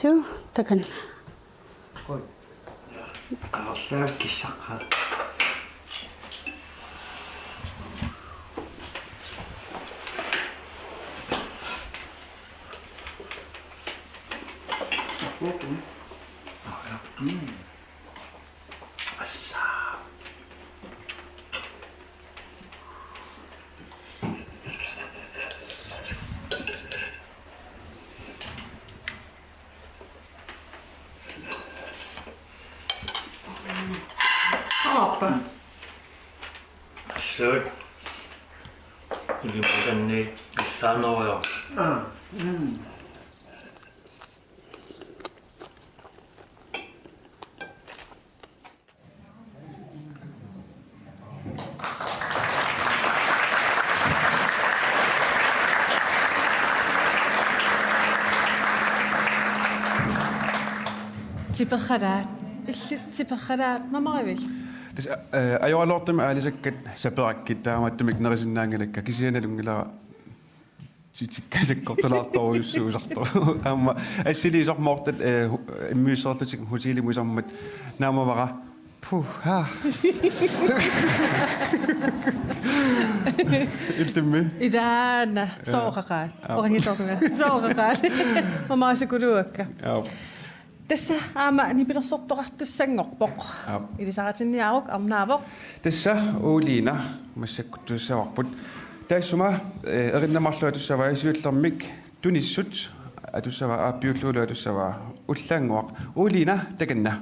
Tuu, takanna. Oj. Aarlaat kissaqqaa. Mm. Assa. Aappa. Assut. Ilimasanni illaanerujoq. Aa. Mm. Tiperalaat. Illit tiperalaat, mamarivit? Tassa, eh, ajoraluartumik aalisakkat saperakkit taamaattumik nerisinnaanngilakka, kisianni nalunngilara ti-, tikka sakkortulaartorujussuusartoq. Aamma assiliisormoortat, eh, hu-, immiusseerlutik hotelimut isermat naamavara. Puh, ha. Illimmi? Ilaana, ja, sooqaqaat. Ja. Oqanngitsoortunga. Sooqaqaat. Mamaasikuluakka. Ja. Tassa aamma nipilersortoqartussanngorpoq. Aap. Ilisaritinniaruk arnaavoq. Tassa Uulina massakkutussavarput. Taassuma, eh, erinnaat marluk atussavai, siullermik tunissut atussavaa, aappiullugu atussavaa Ullaannguaq. Uulina, takanna.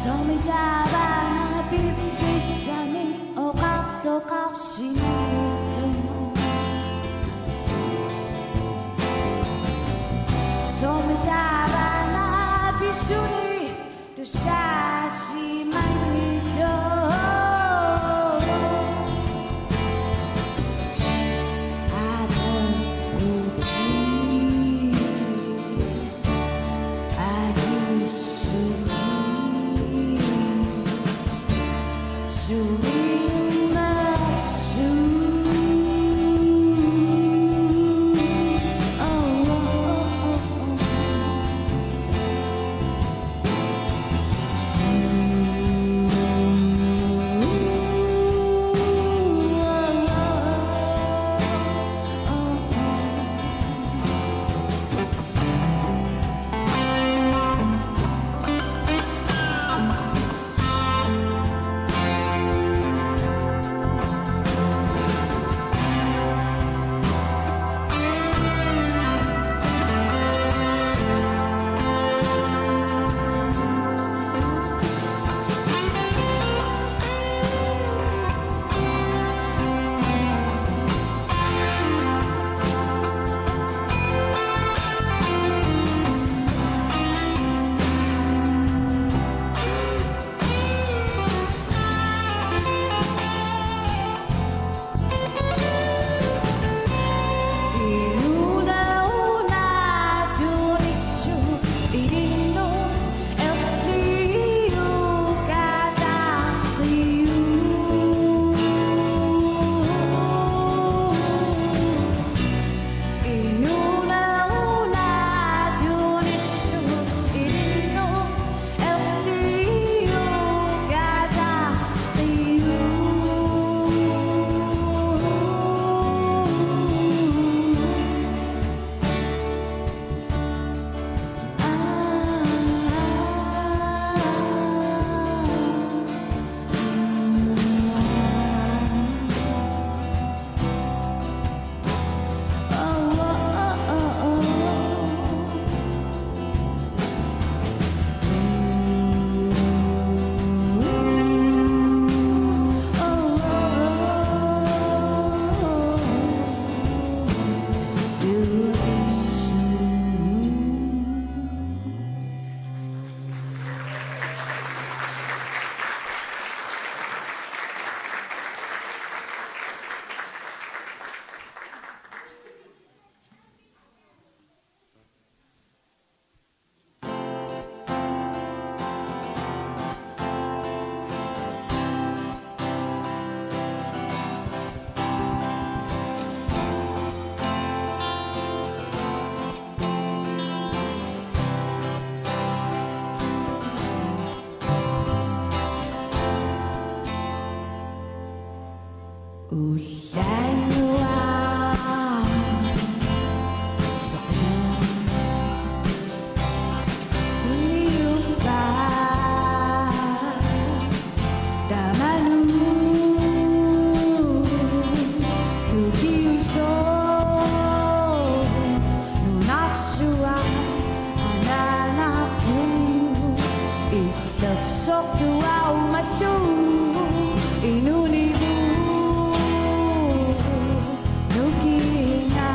Soormi taava piffissami oqartoqarsimavugut. Soormi taava pissuni tusarsimanngitsoq. Apeqqutit akissutit sulimmasuut. Ullannguaq soqutigiuppaa tamanut nukiusoq nunarsuaq anaanartumiu. Illersortuarumallu inunimut nukinga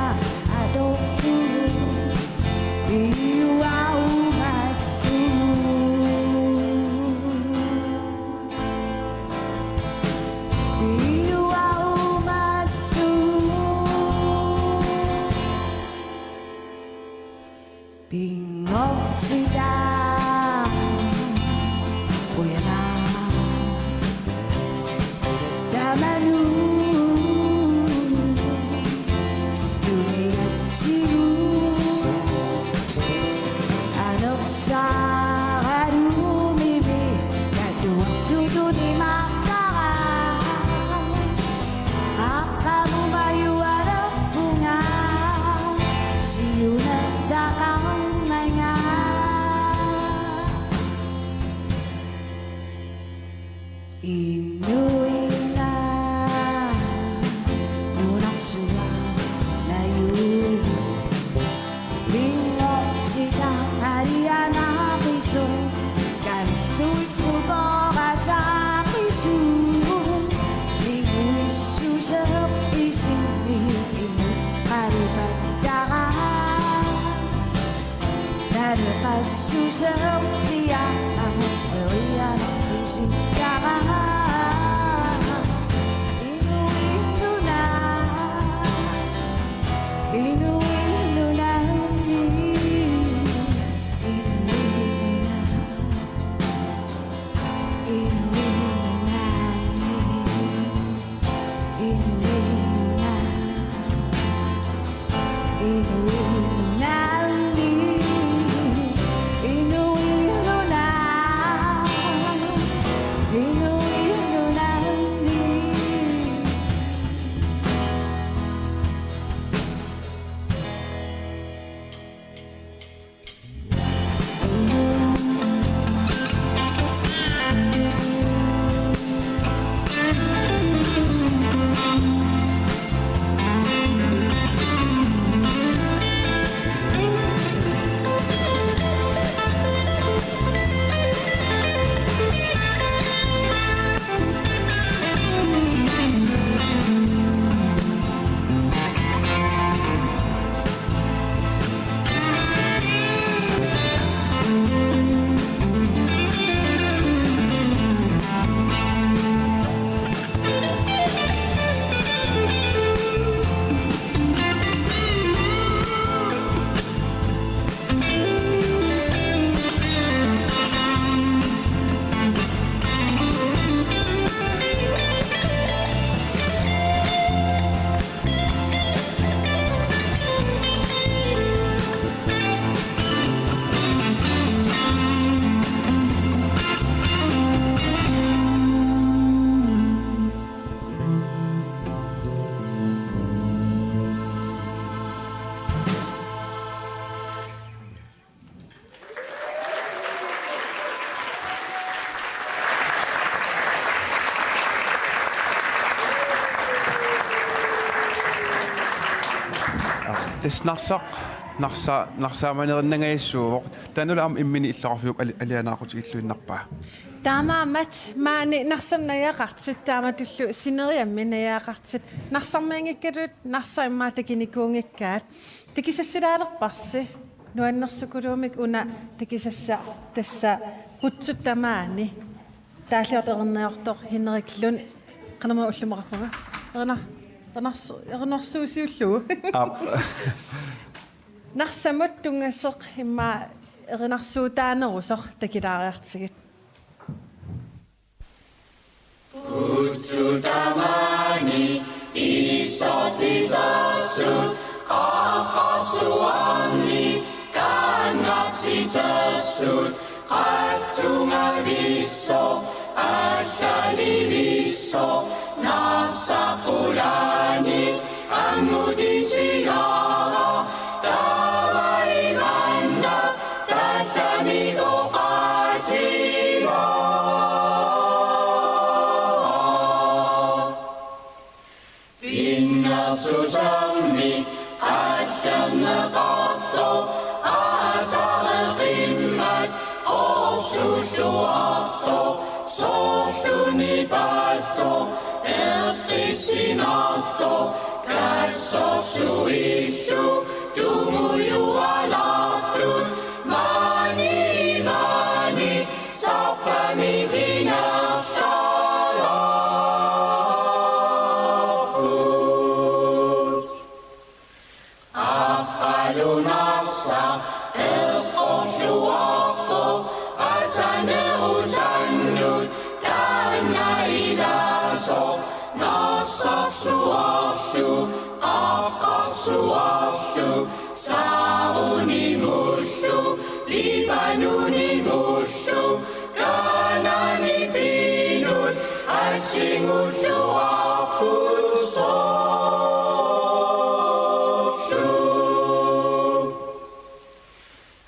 atorlugu piuarumallu. Piuarumallu. Pinngortitaq qujanaq tamanut tunigatsigu anersaaralumimi katuartutut imaartara. Aqqamumajualerpunga siunertaqarnanga. Inuit nunarsuaq najugaqarpoq. Pinngortitaq alianaaqisoq, kalluillu poorasaaqisuuvoq. Inuissuseq isinni inuit qalipattaraat. Naleqassuserliaat, erianarsusikkaraat. Inuit nunat, inuit nunanni, inuit nunat, inuit nunanni, inuit nunat, inuit nunanni, inuit nunat, inuit nunanni. Tassa Narsaq, Narsa-, Narsaq maaniinnangajassuuvoq. Taannalu aamma imminut illoqarfiup ali-, alianaaqqutigilluinnarpaa. Taamaammat maani Narsami najugaqartut taamatullu sineriammi najugaqartut. Narsarmiunngikkaluit Narsaq immaqa takunikuunngikkaat. Takusassaalerparsi. Nuannersukuluumik una takusassaq tassa qutsut tamaani. Taalliortoq erinarsortoq Henrik Lund. Qanormaa ullumimut oqarpunga. Erinar-, erinarsu-, erinarsuusiullugu. Aap. Narsamut tunngasoq immaqa erinarsuutaanerusoq takulaariartigit. Qutsut tamaani isortitassut, qaqqarsuarnik kanngartitassut, qatsungavissut, allaliivissut, Narsaq Susammi qallerneqartoq, aasareqimmat qorsulluartoq, sorluni paatsoq eqqissinnartoq, kassorsuillu tungujualartut, maani maani sarfamik ingerlaartarput. Aqqalu Narsaq eqqorluarpoq, asanerusannut taanna ilaasoq, narsarsuarlu, qaqqarsuarlu, saarunimullu, Libanonimullu, Kanaani piinut asingulluarput sorlu.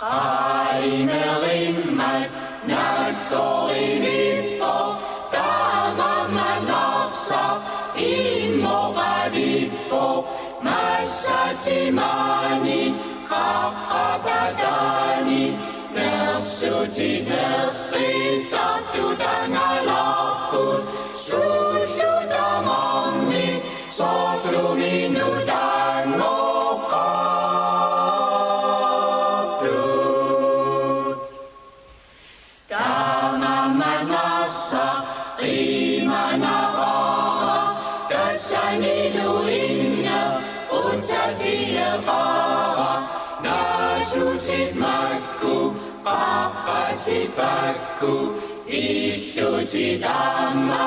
Qaimerimmat nallorimippoq, taamaammat Narsaq immoqalippoq, massatsimaani qaqqapataani nersutit nerrittartut angalarput, suullu tamarmik sorlumi nutaanngoqqaartut. Taamaammat Narsaq qimanaqaara, tassanilu inneq qutsatigeqaara, naasutit makku, qaqqatit pakku, illutit aamma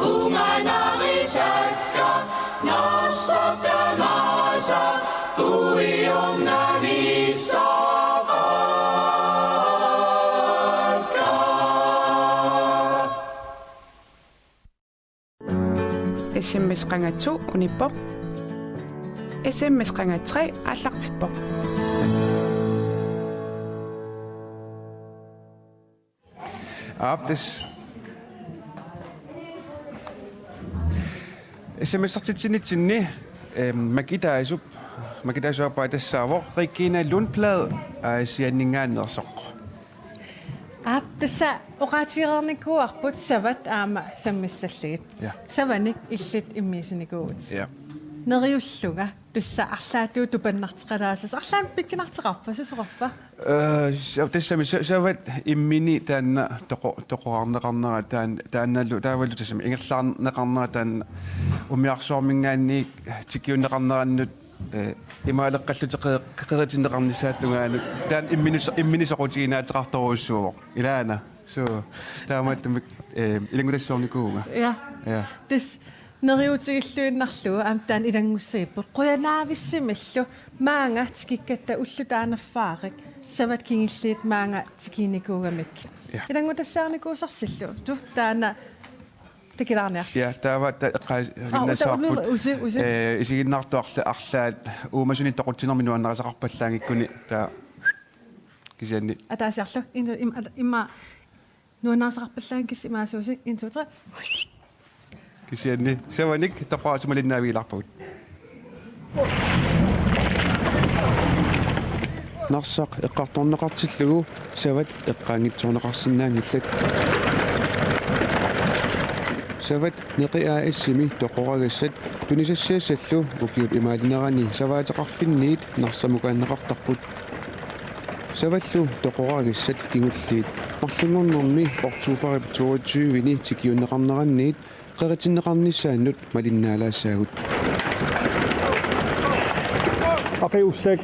unganarisakka, Narsaq tamaasa puiornavissaqaakka. S M S qanga to unippoq. S M S qanga tre aallartippoq. Aap, tassa. S M S-ertitsinnitsinni, ehm, makitaasup, makitaasup aappaa tassaavoq Regina Lundblad, aa, Aasianninngaanneersoq. Aap, tassa oqaatigereernikuuarput Savat aamma sammissallugit. Ja. Savanik illit immiussinikuuvutit. Ja. Neriullunga tassa arlaatigut tupannarteqalaassasoq. Arlaannik pikkunartoqarpa, susoqarpa? Eh, sa-, tassami sa-, Savat immini taanna toqo-, toqorarneqarnera taan-, taannalu, taavalu tassami ingerlaarneqarnera taanna umiarsuarminngaanniit tikiunneqarnerannut, eh, imaaleqqallutik qe-, qeritinneqarnissaata tungaanut taanna immini so-, immini soqutiginaateqartorujussuuvoq. Ilaana. So, taamaattumik, eh, ilanngutassuarnikuuvunga. Ja. Ja. Tassa neriuutigilluinnarlugu aamma taanna ilanngussagipput. Qujanaavissimillu maanga tikikkatta ulloq taanna affaarik Savat kingulliit maanga tikiinnikuugamikkit. Ja. Ilanngutassaarnikuusarsillutit taanna takilaarniartigit. Ja, taava ta-, eqqaa-, Aa, uta-, uta-, usi, usi. Eh, isiginnaartut arla-, arlaat uumasunik toqutsinermik nuannarisaqarpallaanngikkuni taava kisianni. Ataasiarlu, intu-, im-, at-, immaqa nuannarisaqarpallaanngikkussi imaassuusik, en, to, tre. Kisianni Savanik toqoraaseq malinnaavigilaarpagut. Narsaq eqqartorneqartillugu Savat eqqaanngitsoorneqarsinnaanngillat. Savat Neqi A/S-imi toqoragassat tunisassiassallu ukiup imaalinerani savaateqarfinniit Narsamukaanneqartarput. Savallu toqoragassat kingulliit marlunngornermi oktoberip toogtyve-ni tikiunneqarneranniit qeritinneqarnissaannut malinnaalaassaagut. Aqagu ullaaq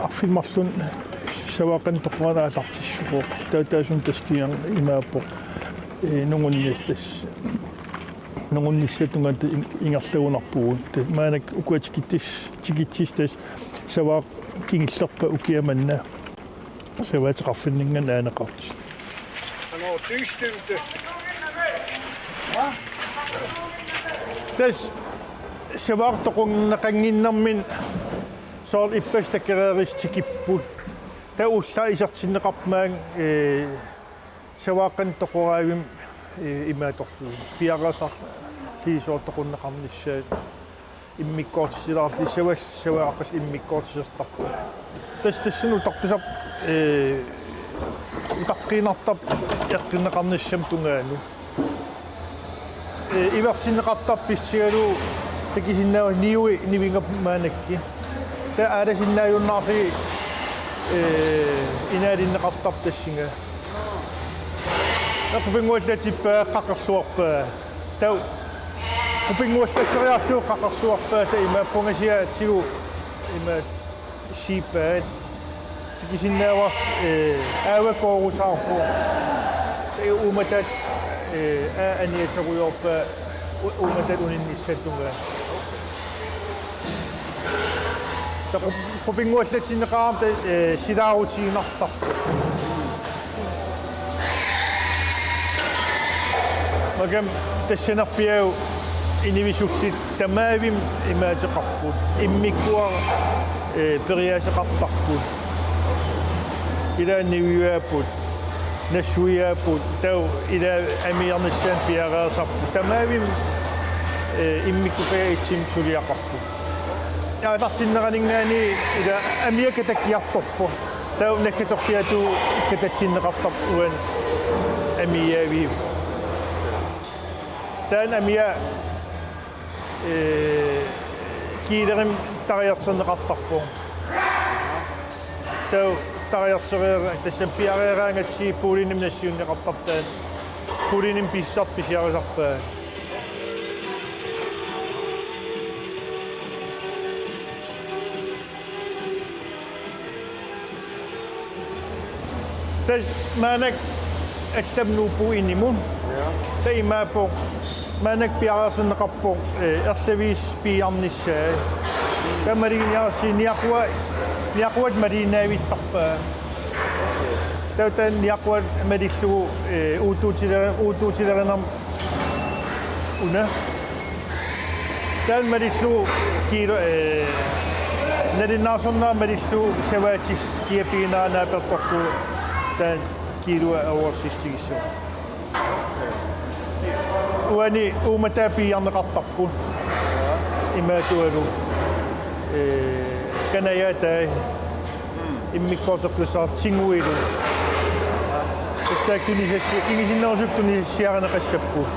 arfineq-marlunut Savaaqqanik toqoraaneq aallartissuuvoq. Taava taassuma tassa kingorna imaappoq, ee, nungunni-, tassa nungunnissatut tungaanut in-, ingerlagunarpugut. Tassa maannakkut ukua tikitsis-, tikitsisut tassa Savaaq kingullerpaaq ukiaq manna savaateqarfinninngaanniit aaneqartoq. Tassa Savaaq toqorneqannginnermini soorlu ippassaq takoreerissoq tikipput. Taava ullaaq isertinneqarmat, ee, Savaaqqanik toqoraavimmi, ee, imaattorlugu. Piareersarlugu soorlu toqorneqarnissaat. Immikkoortitsilaarlissavas savaaqqas immikkoortitsilertarput. Tassa tassani utaqqiinnartarp, ee, utaqqiinnartarp eqqunneqarnissamut tungaanut. Ee, ivertinneqartarput pissutigalugu takusinnaavasi niui nivinngappat maannakkut. Taava aalasinnaajunnaarlugit, ee, inaalinneqartarpoq tassunga. Qupinnguallatsippaa qaqerluarpaa. Taava qupinnguallatseriarlugu qaqerluarpaa taava ima pungasiaatigut ima siipaat. Takusinnaavarsi, ee, aavakoorusaarpoq. Taava uumataat, ee, aa aniasorujoorpaa u-, uumataat uninnissaata tungaanut. Taava qup-, qupinnguallatsinneqarami taava, ee, silaarutiinnartarpoq. Makam tassanerpiaavoq inuit suulluunniit tamaavimmik imaateqarput. Immikkut, ee, periaaseqartarput. Ilaanni niuiaapput, nassuiaapput, taava ilaa amiarnissaanut piareersarput. Tamaavimmik, ee, immikkupajaatsimik suliaqarput. Aallartinneraninngaanniit ilaa amia katakkiartorpoq. Taava nakkaterpiaatut katatsinneqartarpoq uani amiaaviup. Taanna amia, ee, kiilerimik tariartorneqartarpoq. Taava tariartoreera-, tassami piareeraangatsigu puulinimik nassiunneqartarpoq taanna. Puulinimik pisisartoq pisiarisarpaa. Tassa maannakkut allamut nuuppugut inimut. Ja. Taava imaappoq maannakkut piareersinneqarpoq, ee, erlaviusoq piiarnissaa. Taava maluginiarsiuk niaqua-, niaquata maluginnavittarpaa. Taava taanna niaqua malillugu, ee, uuttuutiler-, uuttuutilerinermut una. Taanna malillugu kiilu-, ee, nalunaarsornera malillugu savaatit kia piginera naapertorlugu taanna kiilua avorsistigissu. Uani uumataat piiarneqartarput. Imaattualu, ee, kanajaatai. Immikkoorteqqissaartut tiguilu. Tassa tunisassi-, kingusinnerusukkut tunisassiarineqassapput.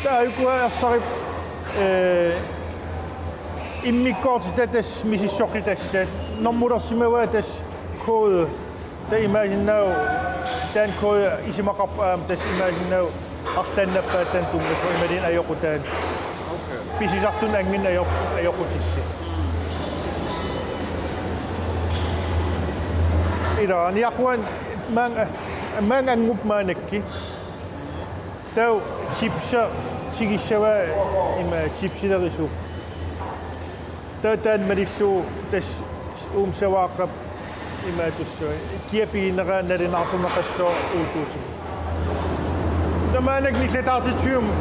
Taava ukua ersarip, ee, immikkoortitassat misissoqqitassat. Normulersimavaat tassa kode. Taava imaassinnaavoq taanna kode isumaqarpoq aamma tassa imaassinnaavoq arlaannappaat taanna tunngasoq imaluunniit ajoqutaat. Okay. Pisisartunut anguneq ajoq-, ajoqutissi. Ilaa, niaquani maanga, maanga angupput maannakkut. Taava chipsi tigussavat ima chipsilerisup. Taava taanna malillugu tassa uuma savaaqqap imaattussaavat. Kia piginera nalunaarsorneqassaaq uuttuutigut. Taava maannakkut nillataartitsivimmut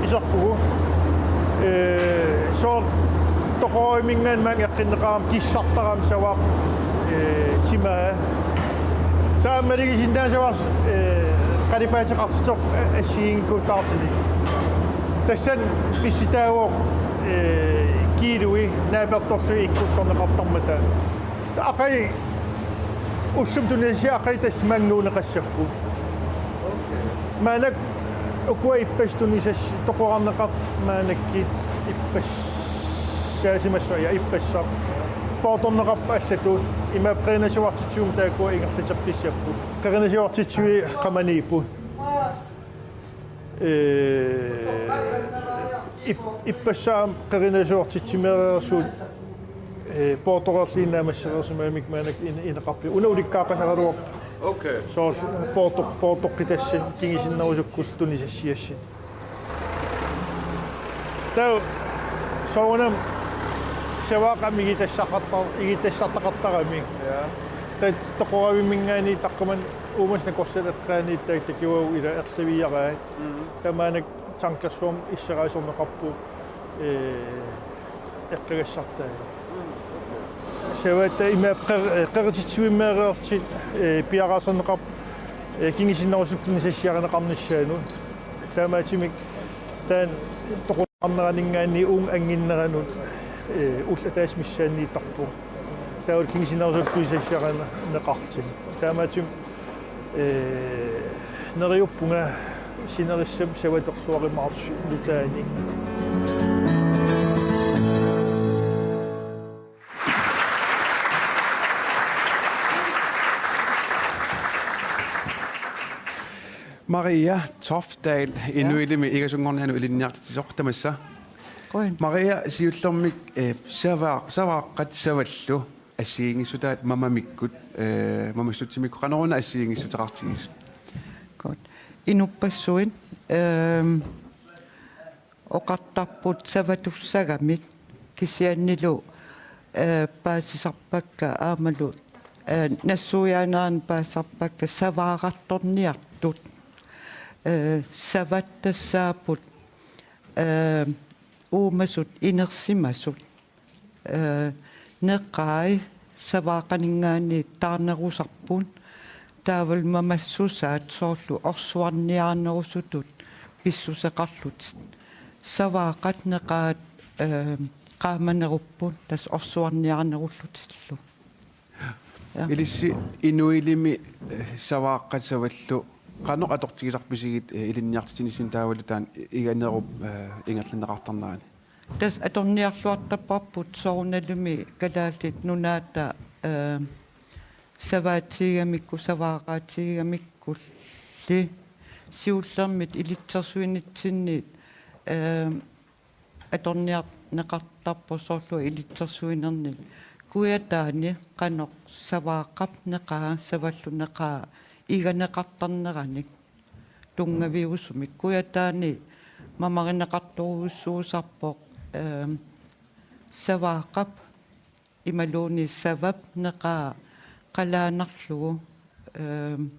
iserpugut. Ee, soorlu toqoraminngaanniit maanga eqqunneqarami kissartarami savaaqqap, ee, timaa. Taava malugisinnaassavarsi, ee, qalipaateqartitsisoq a-, assigiinngikkuutaartunik. Tassani pissutaavoq, ee, kiilui naapertorlugit ikkussorneqartarmata. Taava aqagu ullumi tunisassiat aqagu tassa maanga nuunneqassapput. Maannakkut ukua ippassaq tunisassat toqorarneqartut maannakkut ippassaasimassavat, ja, ippassaq. Poortorneqarput allatut, imaappoq qerinasuartitsivimmut taakkua ingerlateqqissapput. Qerinasuartitsiviit qamaniipput. Ee, ip-, ippassaq aamma qerinasuartitsimeereersugut, ee, poortoreerlugit naammassereersimagamikku maannakkut ine-, ineqarpoq. Una ulikkaaqqasaraluarpoq. Okay. Soorlu poortoq-, poortoqqitassat kingusinnerusukkullu tunisassiassat. Taava soorunami savaaqqap igitassaqartar-, igitassartaqartarami. Ja. Taava toqoravimminngaanniit taqqamani uumasut nakorsat eqqaaniittaaq takuagut ilaa erlaviaraat. Mm. Taava maannakkut tankersuarmut isseraasorneqarpoq, ee, eqqagassartai. Savaatit ima qer-, qerititsivimmeereerlutik, ee, piareersarneqarput, ee, kingusinnerusukkut tunisassiarineqarnissaanut. Taamaattumik taanna toqu- Arneraninngaanniit uunga anginneranut, eh, ullut ataaseq missaanniittarpoq. Taavalu kingusinnerusukkut kuisassiaqarneqarlutik. Taamaattumik, eh, neriuppunga sinerissap savatorluarumaartusi nutaanik. Maria Toftdal, ja, Inuilimi Igasunngornianut ilinniartitsisoq, tamassa. Qujan. Maria, siullermik, eh, savaa-, savaaqqat savallu assigiinngissutaat mamamikkut, eh, mamissutsimikkut, qanoruna assigiinngissuteqartigisut? Godt. Inuppassuit, ehm, oqartarput savatussagamik, kisiannili, eh, paasisarpakka aammalu, eh, nassuiaanerannut paasisarpakka savaarartorniartut. Eh, savat tassaapput, eh, uumasut inersimasut. Eh, neqai savaaqqaninngaanniit taarnerusarput, taavalu mamassusaat soorlu orsuarniarnerusutut pissuseqarlutik. Savaaqqat neqaat, eh, qaamanerupput, tassa orsuarniarnerullutillu. Ja. Ilissi Inuilimi, eh, savaaqqat savallu qanoq atortigisarpisigit, eh, ilinniartitsinissinni taavalu taanna Iganerup, eh, ingerlanneqartarnerani? Tassa atorniarluartarparput soorunalimi Kalaallit Nunaata, eh, savaatigigamikku, savaaqaatigigamikkulli, siullermik ilitsersuinitsinni, eh, atorniarneqartarpoq soorlu ilitsersuinerni. Kujataani qanoq savaaqqap neqaa, savallu neqaa iganeqartarneranik tunngaviusumik. Kujataani mamarineqartorujussuusarpoq, ehm, savaaqqap imaluunniit savap neqaa qalaanarlugu, ehm,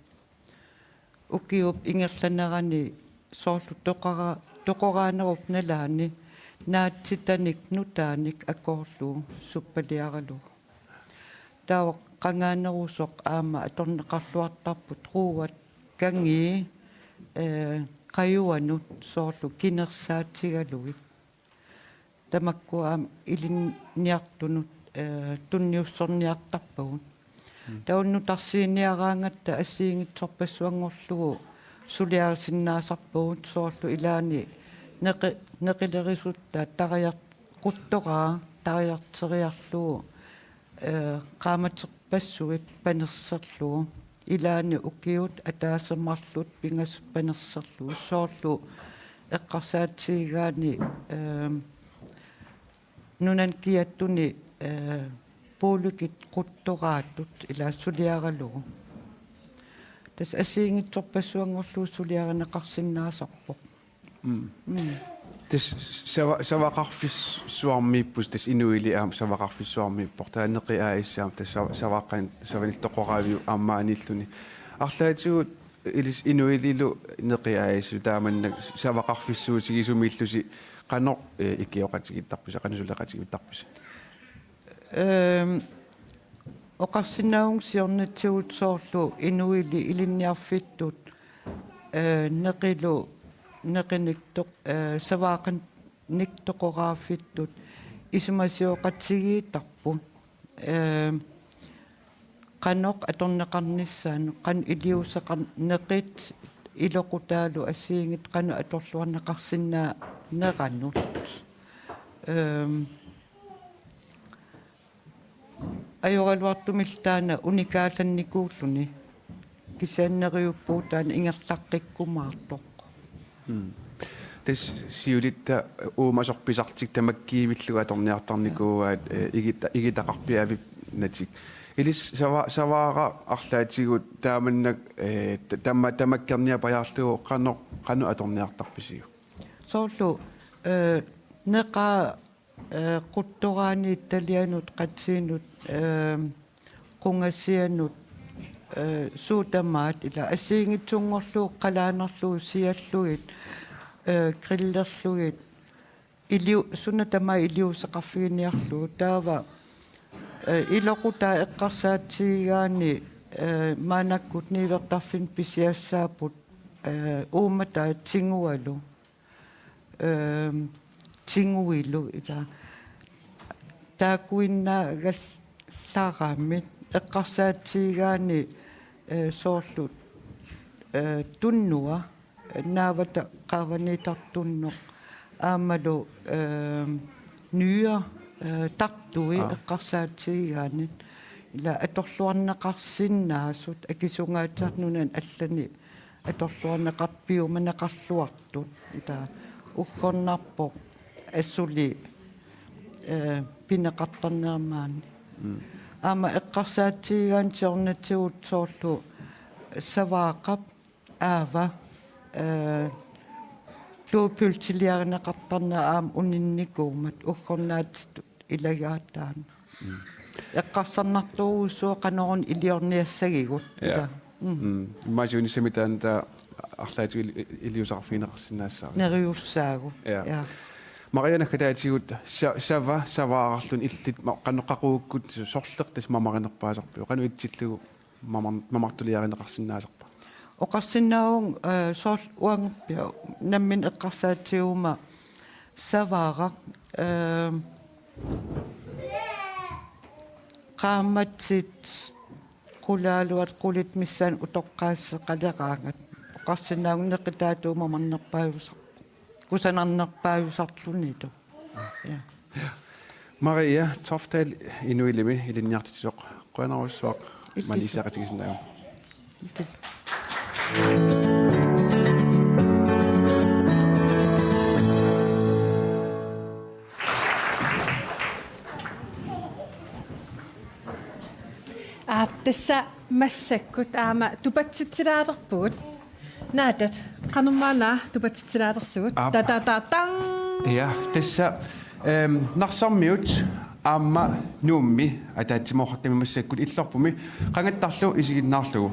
ukiup ingerlanerani soorlu toqora-, toqoraanerup nalaani naatsitanik nutaanik akoorlugu suppaliaralugu. Taava qangaanerusoq aamma atorneqarluartarput ruuat kangii, eh, qajuanut soorlu kinersaatigalugit. Tamakku aamma ilinniartunut, eh, tunniussorniartarpagut. Mm. Taava nutarsiniaraangatta assigiinngitsorpassuanngorlugu suliarisinnaasarpugut soorlu ilaanni neqi-, neqilerisutta tariar-, quttoraa tariarteriarlugu, eh, qaamaterpassuit panerserlugu. Ilaanni ukiut ataaseq marluk pingasut panerserlugu. Soorlu eqqarsaatigigaanni, ehm, nunani kiattuni, eh, puulikit quttoraatut ilaa suliaralugu. Tassa assigiinngitsorpassuanngorlugu suliarineqarsinnaasarpoq. Mm. Mm. Tassa sava-, savaqarfissuarmiippoq, tassa Inuili aamma savaqarfissuarmiippoq. Taava Neqi A/S aamma tassa sava-, savaaqqat savanillu toqoraaviup aamma maaniilluni. Arlaatigut ilissi Inuililu Neqi A/S taamannak savaqarfissuutigisumiillusi qanoq, eh, ikioqatigiittarpisi, qanoq suleqatigiittarpisi? Ehm, oqarsinnaavunga siornatigut soorlu Inuili ilinniarfittut, eh, neqilu, neqinik toq-, eh, savaaqqanik toqoraaffittut isumasioqatigiittarput. Ehm, qanoq atorneqarnissaanut, qanoq iliuuseqar-, neqit iloqutaalu assigiinngitsut qanoq atorluarneqarsinnaaneranut. Ehm, ajoraluartumillu taanna unikaallannikuulluni. Kisianni neriuppugut taanna ingerlaqqikkumaartoq. Mm. Tassa siulitta uumasoq pisartik tamakkiivillugu atorniartarnikuuaat, eh, igita-, igitaqarpiaavik natik. Ilissi sava-, savaara arlaatigut taamannak, eh, ta-, tama-, tamakkerniapajaarlugu qanoq, qanoq atorniartarpisiuk? Soorlu, eh, neqaa, eh, quttoraaniit talianut qatsiinut, eh, qungasianut, eh, suut tamaat ilaa assigiinngitsunngorlugu qalaanarlugu siallugit, eh, grillerlugit, iliu-, suna tamaat iliuuseqarfiginiarlugu. Taava, eh, iloqutaa eqqarsaatigigaanni, eh, maannakkut niuertarfinni pisiassaapput, eh, uummataat tigualu. Ehm, pinguilu ila. Taakkuinnaagallarami eqqarsaatigigaanni, eh, soorlu, eh, tunnua, naavata qaavaniittartunnoq aammalu, eh, nyrer, eh, tartui Aa. eqqarsaatigigaanni. Ila atorluarneqarsinnaasut akisungaatsiaq nunani allani atorluarneqarpiumaneqarluartut. Ila uggornarpoq asuli, eh, pineqartarnermaanni. Mm. Aamma eqqarsaatigigaanni siornatigut soorlu Savaaqap aava, eh, Blue Pearlsiliarineqartarneq aamma uninnikuummat uggornaatitut ilagaat taanna. Mm. Eqqarsarnartorujussuaq qanoruna iliorniassagigut. Ja. Ila. Mm. Mm. Immaqa siunissami taanna taava arlaatigut ili-, iliuuseqarfigineqarsinnaassaaq. Neriussaagut. Ja. Ja. Maria naggataatigut sa-, Sava, Savaararluni illit ma-, qanoq qaqugukkut sorleq tassa mamarinerpaasarpiuk. Qanoq itsillugu mamar-, mamartuliarineqarsinnaasarpa? Oqarsinnaavunga, eh, soorlu uangaarpia nammineq eqqarsaatigiguma Savaaraq, eh, qaammatit qulaaluat qulit missaanni utoqqaasseqaleraangat. Oqarsinnaavunga neqitaatigut mamarnerpaajusar-, kusanarnerpaajusarlunilu. Ja. Maria Toftdal Inuilimi ilinniartitsisoq, qujanarsuaq. Illit. Maani issiaqatigisinnaagavit. Illit. Aap, tassa massakkut aamma tupatsitsilaalerpugut. Naataat, qanormaana tupatsitsilaalersugut? Aap. Ta, ta, ta, tang! Ja, tassa, ehm, Narsarmiut aamma Nuummi ataatsimoortartami massakkut Illorpumi qangattarlu isiginnaarlugu.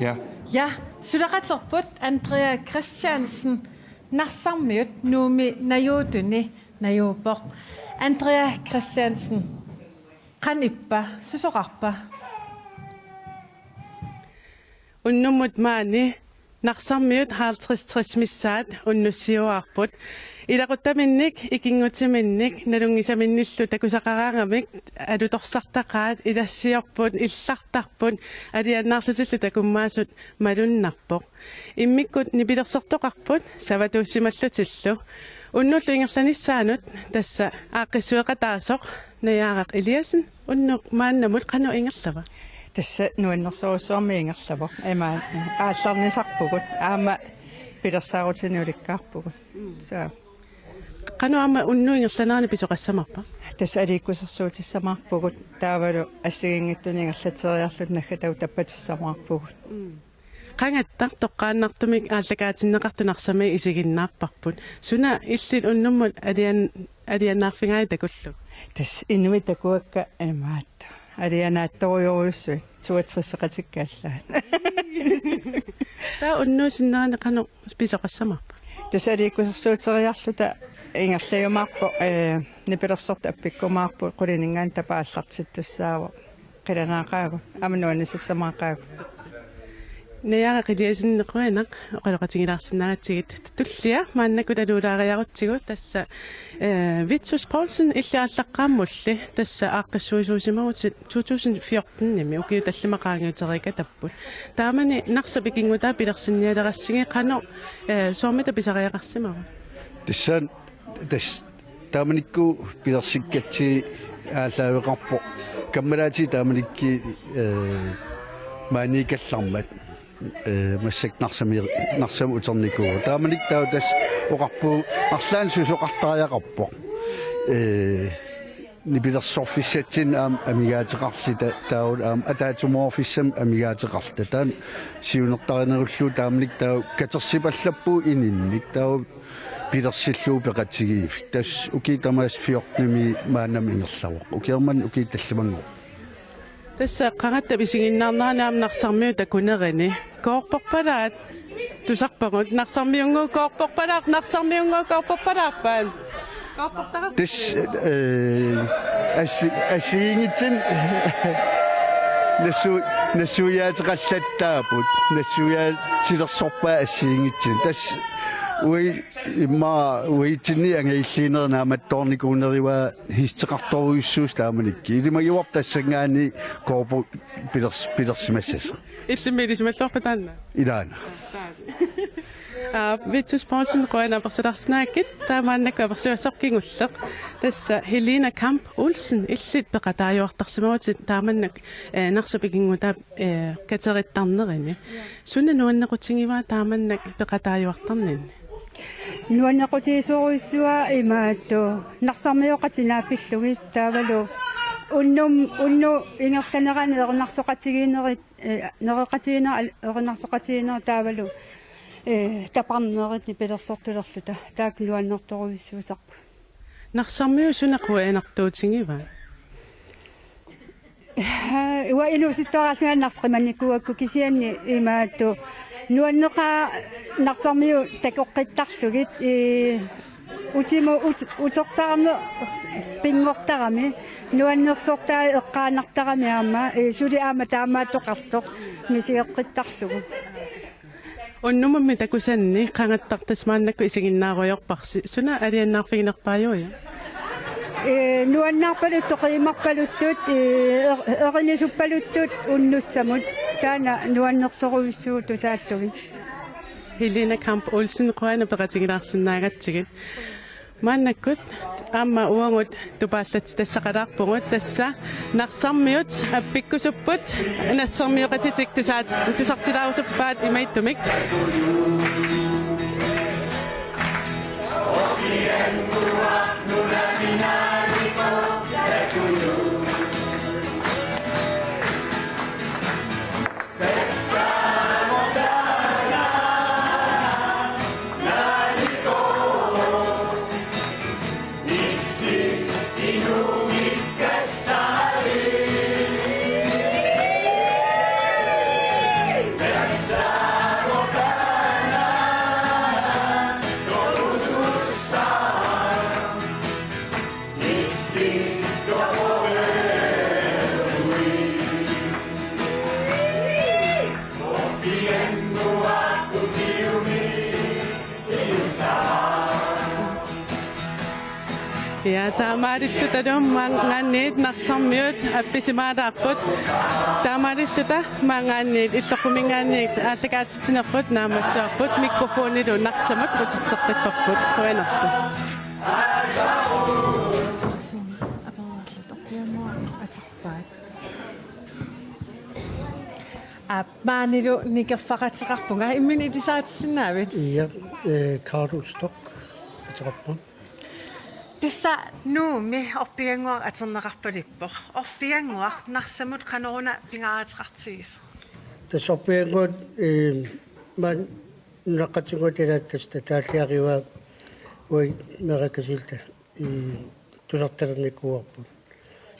Ja. Ja, suleqaterput Andrea Christiansen, Narsarmiut Nuummi najuutuni najuuppoq. Andrea Christiansen, qanoq ippa, susoqarpa? Unnummut maani Narsarmiut halvtreds tres missaat unnussiuaarput. Ilaquttaminnik, ikinngutiminnik, nalunngisaminnillu takusaqaraangamik alutorsartaqaat, ilassiorput, illartarput, alianaarlutillu takumaasut malunnarpoq. Immikkut nipilersortoqarput savatuussimallutillu. Unnullu ingerlanissaanut tassa aaqqissueqataasoq Najaaraq Eliassen, unnuq maannamut qanoq ingerlava? Tassa nuannersorujussuarmik ingerlavoq. Ima aallarnisarpugut. Aamma pilersaarutinik ulikkaarpugut. Saa. Qanoq aamma unnuk ingerlanerani pisoqassavarpa? Tassa aliikkusersuutissamaarpugut. Taavalu assigiinngitsunik ingerlatseriarluta naggatagut tappatissamaarpugut. Qangattaq toqqaannartumik aallakaatinneqartut Narsarmiut isiginnaarparput. Suna illit unnummut alian-, alianaarfigai takullugu? Tassa inuit takuakka imaattoq. Alianaatsorujorujussuit toogtresseqatikka allaat. Taava unnuup sinnerani qanoq pisoqassavarpa? Tassa aliikkusersuuteriarluta ingerlajumaarpoq, eh, nipilersortoq appikkumaarpoq, qulininngaanniit tapaat aallartittussaavoq. Qilanaaqaagut, aamma nuannisassamaaqaagut. Najaaraq Eliassen, qujanaq oqaloqatigilaarsinnaagatsigit. Tullia maannakkut aluulaariarutsigu tassa, eh, Vittus Poulsen, illit aallaqqaammulli tassa aaqqissuisuusimavutit to tusind fjorten-imi, ukiut tallimat qaangiutereerikatapput. Taamani Narsap ikinngutaa pilersinnialerassigit qanoq, eh, soormita pisariaqarsimava? Tassa Tassa taamanikkut pilersikkatsigit aallaaveqarpoq. Kammalaatigit taamanikkut, eh, maaniikkallarmat, eh, massakkut Narsami, Narsami uternikuuvoq. Taamanikkut taava tassa oqarpugut arlaannik susoqartariaqarpoq. Eh, nipilersorfissatsinnik aamma amigaateqarluta, taava aamma ataatsimoorfissamik amigaateqarluta. Taanna siunertarinerullugu taamanikkut taava katersipallappugut ininnik. Taava pilersillugu peqatigiiffik. Tassa ukiut tamaasa fjortenimi maannamut ingerlavoq. Ukiormanna ukiut tallimanngorput. Tassa qangattap isiginnaarnerani aamma Narsarmiut takunerini. Koorporpalaat. Tusarpagut Narsarmiunngooq koorporpalaarpat, Narsarmiunngooq koorporpalaarpat. Koorportara. Tassa, eh, assi-, assigiinngitsunik nassu-, nassuiaateqallattaapput. Nassuiaatilersorpaat assigiinngitsunik. Tassa Ui, imma uitsinni angajulliinerit naammattoornikuunerugaat histeqartorujussuusut taamanikkut. Ilimagivarput tassanngaanniit Kåbo pilers-, pilersimassasoq. Illimmi ilisimalluarpa taanna? Ilaana. Aa, Vittus Poulsen, qujanaq apersulaarsinnaakkit, taava maannakkut apersugassarput kingulleq. Tassa Helena Kamp Olsen, illit peqataajuartarsimavutit taamannak, eh, Narsap ikinngutaap, eh, katerittarnerani. Suna nuannequtigivaa taamannak peqataajuartarninni? Nuannequtigisorujussuuara imaattoq Narsarmiut qatinaapillugit taavalu unnum-, unnuk ingerlanerani erinarsoqatigiinnerit, eh, nereqatigiinnerit al-, erinarsoqatigiinnerit taavalu, eh, taparnerit nipilersortulerluta. Taakku nuannertorujussuusarput. Narsarmiut suna qujanartuutigivaa? Uanga inuusuttuaraallunga Narsaq qimannikuugakku, kisianni imaattoq nuanneqaaq Narsarmiut takoqqittarlugit, ii, utimut ut-, utersaarneq pinngortarami, nuannersortai eqqaanartarami aamma, ii, suli aamma taamaattoqartoq misigeqqittarlugu. Unnumimmi takusanni qangattartut maannakkut isiginnaarujoorparsi, suna alianaarfiginerpaajuvoq? Ee, nuannaarpaluttut, qiimarpaluttut, ee, er-, erinisuppaluttut unnussamut. Taanna nuannersorujussuuvoq tusaallugit. Helena Kamp Olsen, qujanaq peqatigilaarsinnaagatsigit. Maannakkut aamma uagut tupaallatsitassaqalaarpugut, tassa Narsarmiut appikkusupput, narsarmioqatitik tusaat-, tusartilaarusuppaat imaattumik. Ja, taamaalilluta maanngaanniit Narsarmiut appisimaalaarput. Taamaalilluta maanngaanniit illoqquminngaanniit aallakaatitsinerput naammassivarput, mikrofonilu Narsamut uterteqqipparput. Qujanarlu. Aap, maanilu nikerfaqateqarpunga, imminut ilisaritissinnaavit? Ja, eh, Karl Ulstok ateqarpunga. Tassa Nuummi Orpiannguaq atorneqarpaluppoq. Orpiannguaq Narsamut qanoruna pingaaruteqartigisoq? Tassa Orpiannguaq, eh, maani nunaqqatinnguata ilaat tassa tataalliarivaa uagut meerakasilluta, eh, tusartalernikuuarput.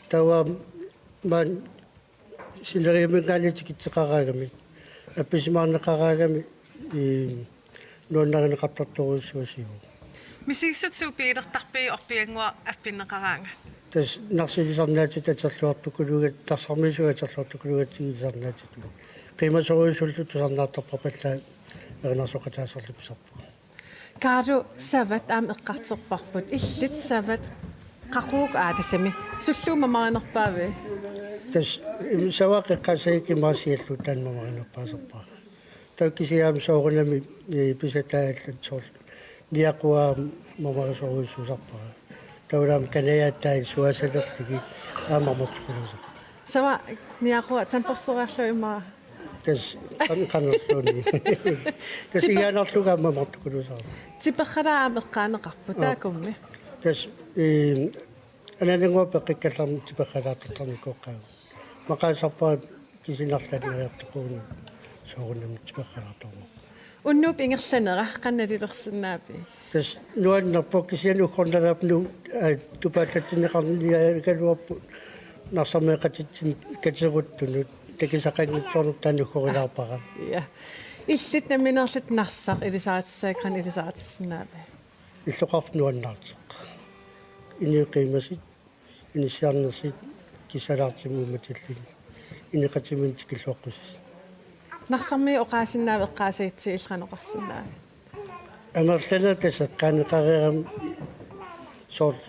Taava maani sineriamminngaanniit tikitseqaraangami, appisimaarneqaraangami, ii, nuannarineqartartorujussuasiuvoq. Misigissutsit suut piilertarpigit Orpiannguaq appinneqaraangat? Tassa Narsap ilisarnaatsutut atorluartukuluugat-, Narsarmiusugut atorluartukuluugatsigit ilisarnaatsutut. Qiimasorujussuulluta tusarnaartarparpallaat erinarsoqataasarlu pisarpugut. Kaalu, savat aamma eqqartorparput. Illit savat qaqugu, aa, tassami. Sullugu mamarinerpaavi? Tassa, im, savaat eqqaasagikku imaasiallu taanna mamarinerpaasarpara. Taava kisianni soorunami, ee, pisataa allat soorlu niaqua mamarisorujussuusarpara. Taavalu aamma kanajaat taanna suaasalerlugit aamma mamartukuluusarput. Sava niaqua tandbørstereerlugu immaqa? Tassa qan-, qanorluunniit. Tassa tipa-, igaanarlugu aamma mamartukuluusarput. Tiperralaaq aamma eqqaaneqarpoq, aa, taakummi. Tassa, ee, anaanannguaq peqqikkallarmat tiperralaartortarnikuuvoq. Maqaasarpara kisianni arlaannik neriartoqaruni soorunami tiperralaartormat. Unnuup ingerlanera qanoq nalilersinnaavigit? Tassa nuannerpoq, kisianni uggornalaarpoq, aa, tupaallatsinneqarniaraluarpoq Narsarmioqatitsinnut kateruttunut, takusaqanngitsoornut taanna uggorilaarpara. Ja. Illit nammineerlutit Narsaq ilisaritissagitit qanoq ilisaritissinnaaviuk? Illoqarfik nuannaartoq. Inuit qiimasut, inissiarnersut kissalaartumik uummatillugit, ineqatimini tikilluaqqusisoq. Narsarmiut oqaasinnaaviuk eqqaasagitsigit illit qanoq oqarsinnaavit? Amerlanerit tassa eqqaaneqareerami soorlu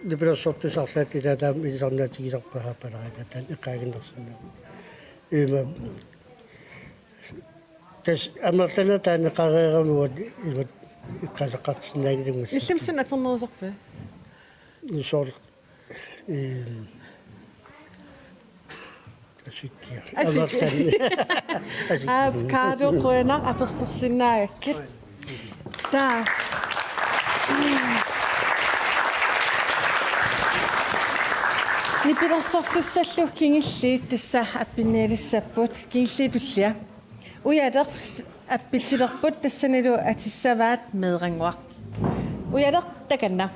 nipilersortussat arlaat ilaat aamma ilisarnaatigisarput, aappaalaaritaat taanna eqqaaginnarsinnaapput. Ima tassa amerlanerit taaneqareerami uanga imatut eqqaaseqarsinnaannginnama. Illimmi suna atornerusarpa? Soorlu, ehm, Asikkiaq. Asik-. Amerlanerit. Asik-. Aap, Kaado, qujanaq apersorsinnaagakkit. Taa. Nipilersortussallu kingulliit tassa appinnialissapput, kingulliit tullia. Ujaleq appitilerput, tassanilu atissavaat meerannguaq. Ujaleq, takanna.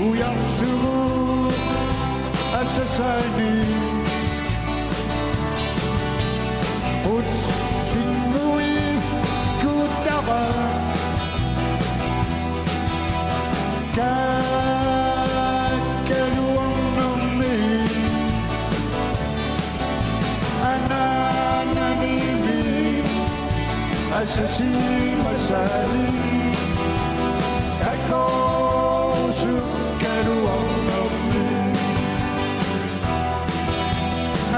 Ujarlugu asasani ussinnui kutava. Kakkaluarnermi anaananimi asasimasani takorsukkaluarnermi.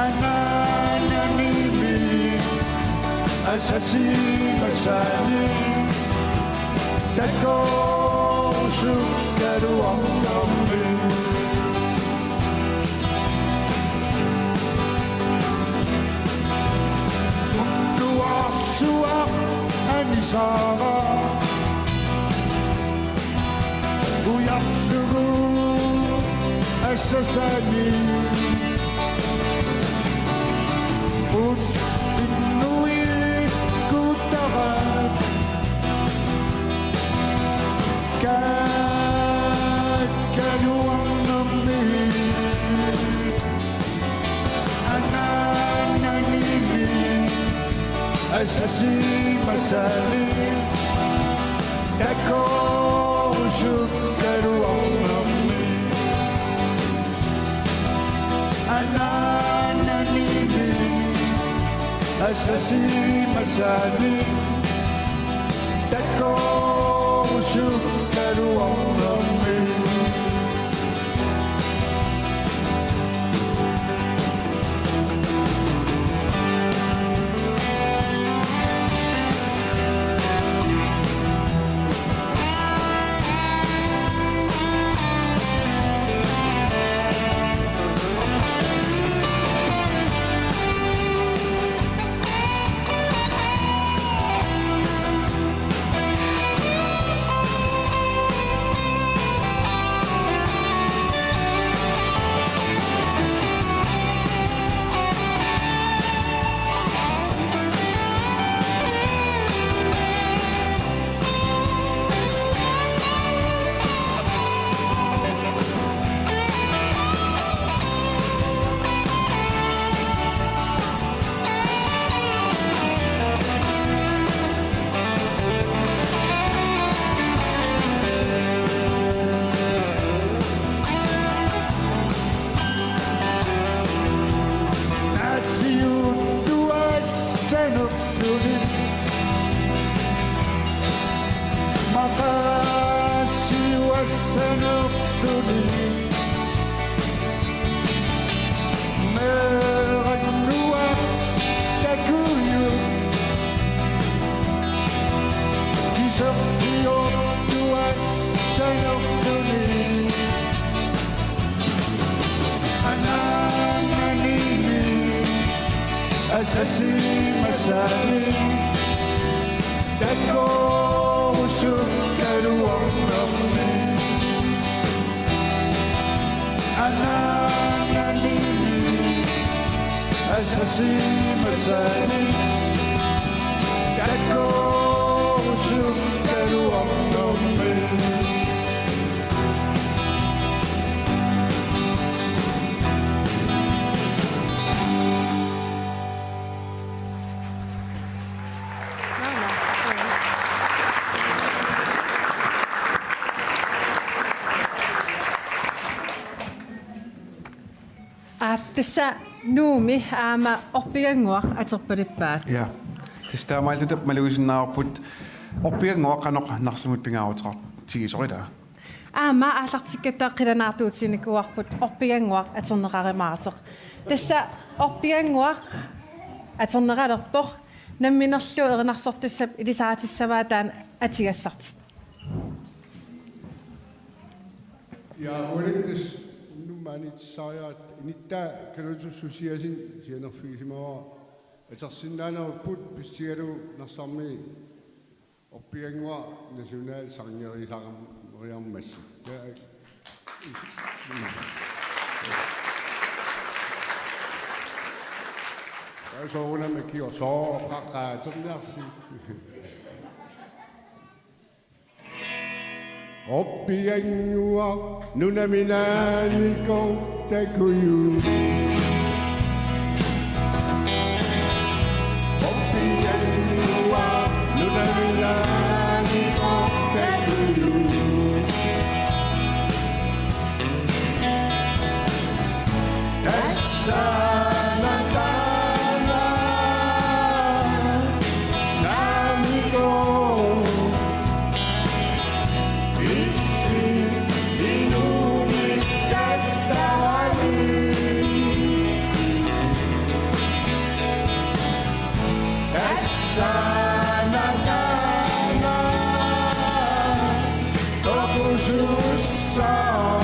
Anaananimi asasimasani takorsukkaluarnermi. Unnuarsuaq anisara ujarlugu asasani ussinnui kutava. Kakkaluarnermi anaananimi asasimasani takorsukkaluarnermi. Anaananimi asasimasani takorsukkaluarnermi. Naalliuttuassanerluni, maqaasiuassanerluni, meerannguaq takujuit kiserliortuassanerluni. Anaananimi asasimasani takorsukkaluarnermi. Anaananimi asasimasani takorsukkaluarnermi. Tassa Nuummi aamma Orpigannguaq atorpaluppaat. Ja. Tassa taamaalluta malugisinnaavarput Orpigannguaq qanoq Narsamut pingaaruteqartigisoq ilaa. Aamma aallartikkatta qilanaartuutinikuuarput Orpigannguaq atorneqarumaartoq. Tassa Orpigannguaq atorneralerpoq namminerlu erinarsortussap ilisaritissavaa taanna atugassartik. Ja, ualinnis nummaanissaariat inittaa Kalutussusiasin sianerfigisimavara atorsinnaanerupput pissigalugu Narsarmi Orpigannguaq nationalsangeriisariarmassi. Ja, is-, ja, soorunami kior sooqaqaaterniarsi. Orpigannguaq nunami naanikoq takujuq. Orpigannguaq nunami naanikoq takujuq. Tassana taanna naanikoq. Illit inuunikkallarami. Tassana taanna toqusussaaq.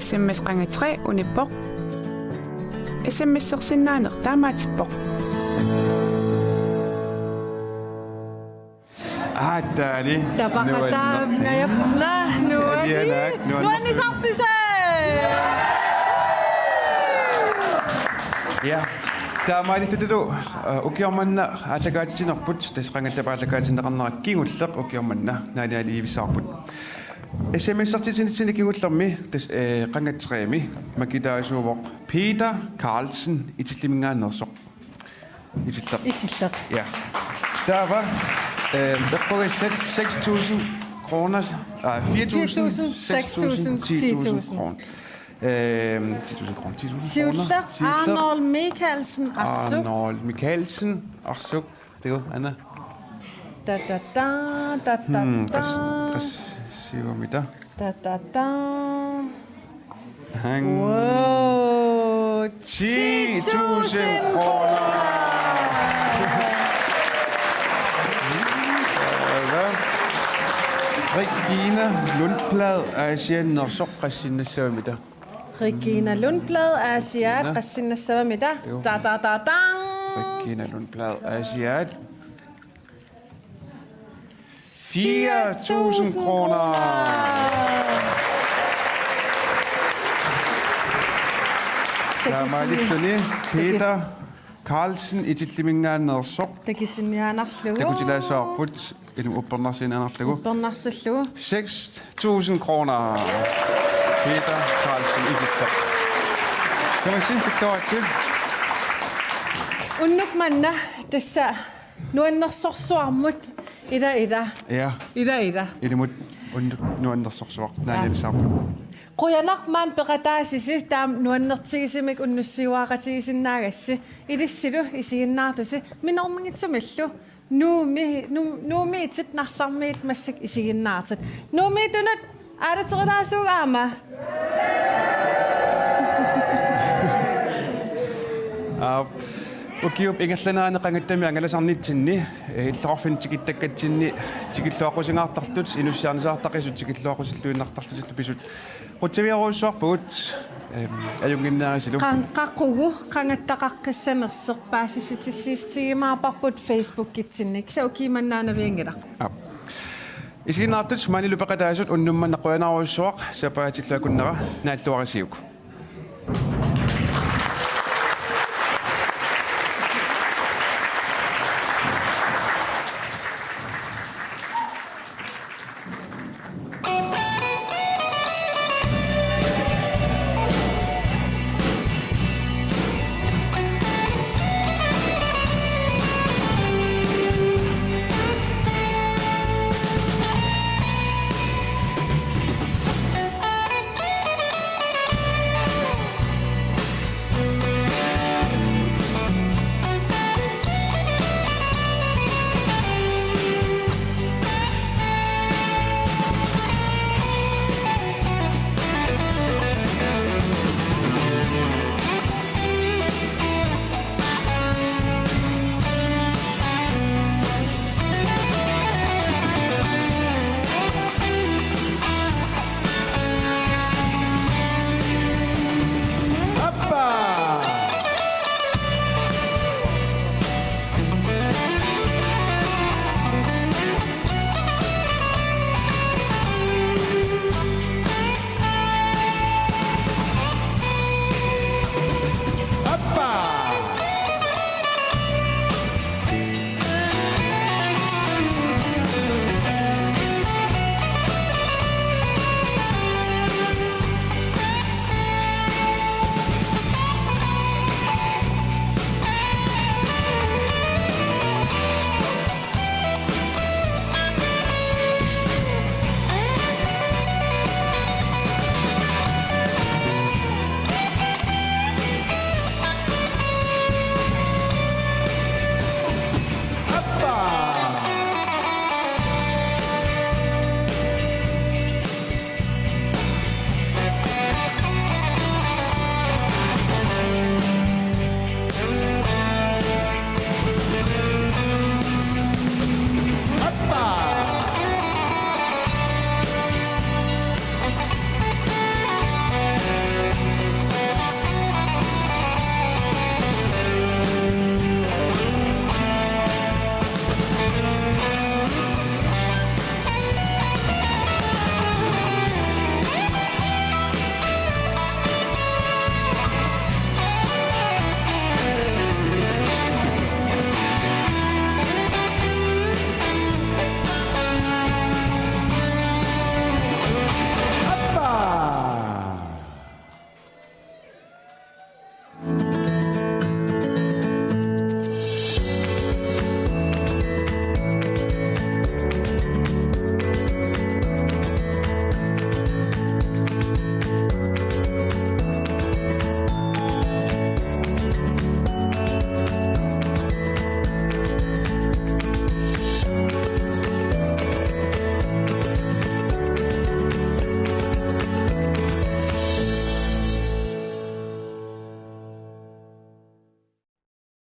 S M S qanga tre unippoq. S M S-ersinnaaneq taamaatippoq. Aatsaali. Tapaqataap. Nuanneq. Najappunga, nuanni-, Alianaak, nuanneq. Nuannisarpisi? Ja. Taamaalillutilu, øh, ukioq manna aallakaatitsinerput, tassa qangattap aallakaatinneqarnera kingulleq ukioq manna naanialiivissaarput. S M S-ertitsinitsinni kingullermi, tassa, øh, qangattaq tremi, makitaasuuvoq Peter Carlsen Itilliminngaanneersoq. Itilleq. Itilleq. Ja. Der var øh, der på seks tusind kroner. Nej, fire tusind, seks tusind, ti tusind kroner. Øh, ti tusind kroner. Ti tusind kroner. Siulleq Arnold Michaelsen, Arsuk. Arnold Michaelsen, Arsuk. Det er jo Anna. Da, da, da, da, da, hmm, da. Kas, kas, siva mida? Da, da, da. Han. Wow. Ti tusind kroner. Regina Lundblad, Asian Norsuk, Regina Savamita. Regina Lundblad, Asiat, Regina. Qassinnassavat mida? Jo. Da, da, da, dang. Regina Lundblad, Asiat. Fire tusind kroner. Taamaalilluni Peter Carlsen Itilliminngaanneersoq. Takutinniaannarlugu. Takutilaassavarput, ilumut uppernarsiinnarlugu. Uppernarsillugu. Seks tusind kroner. Peter Carlsen Itilleq. Tamassi, pilluaritsi. Unnuk manna tassa nuannersorsuarmut. Ila, ila. Ja. Ila, ila. Ilumut unnuk nuannersorsuaq. Ja. Naaniatissavarput. Qujanaq maani peqataasisi, taama nuannertigisumik unnussiuaaqatigisinnaagassi. Ilissilu isiginnaartusi, minermingitsumillu. Nuummi-, nu-, Nuummiitit Narsarmiit massakkut isiginnaartut. Nuummiitunut aalaterilaassuugut aamma. Aap, ukiup ingerlanerani Qangattami angalasarnitsinni, eh, illoqarfinni tikittakkatsinni tikilluaqqusingaartartut, inussiarnisaartaqisut tikilluaqqusilluinnartarlutillu pisut qutsavigerujussuarpugut, ehm, ajunnginnerisilu. Qan-, qaqugu, qangattaqaqqissanersoq paasissutissiissutigiumaarparput Facebookitsinni. Kisianni ukiumannaanavianngilaq. Aap. Isiginnaartut maanilu peqataasut unnuk manna qujanarujussuaq, sapaatillu akunnera naalluarisiuk.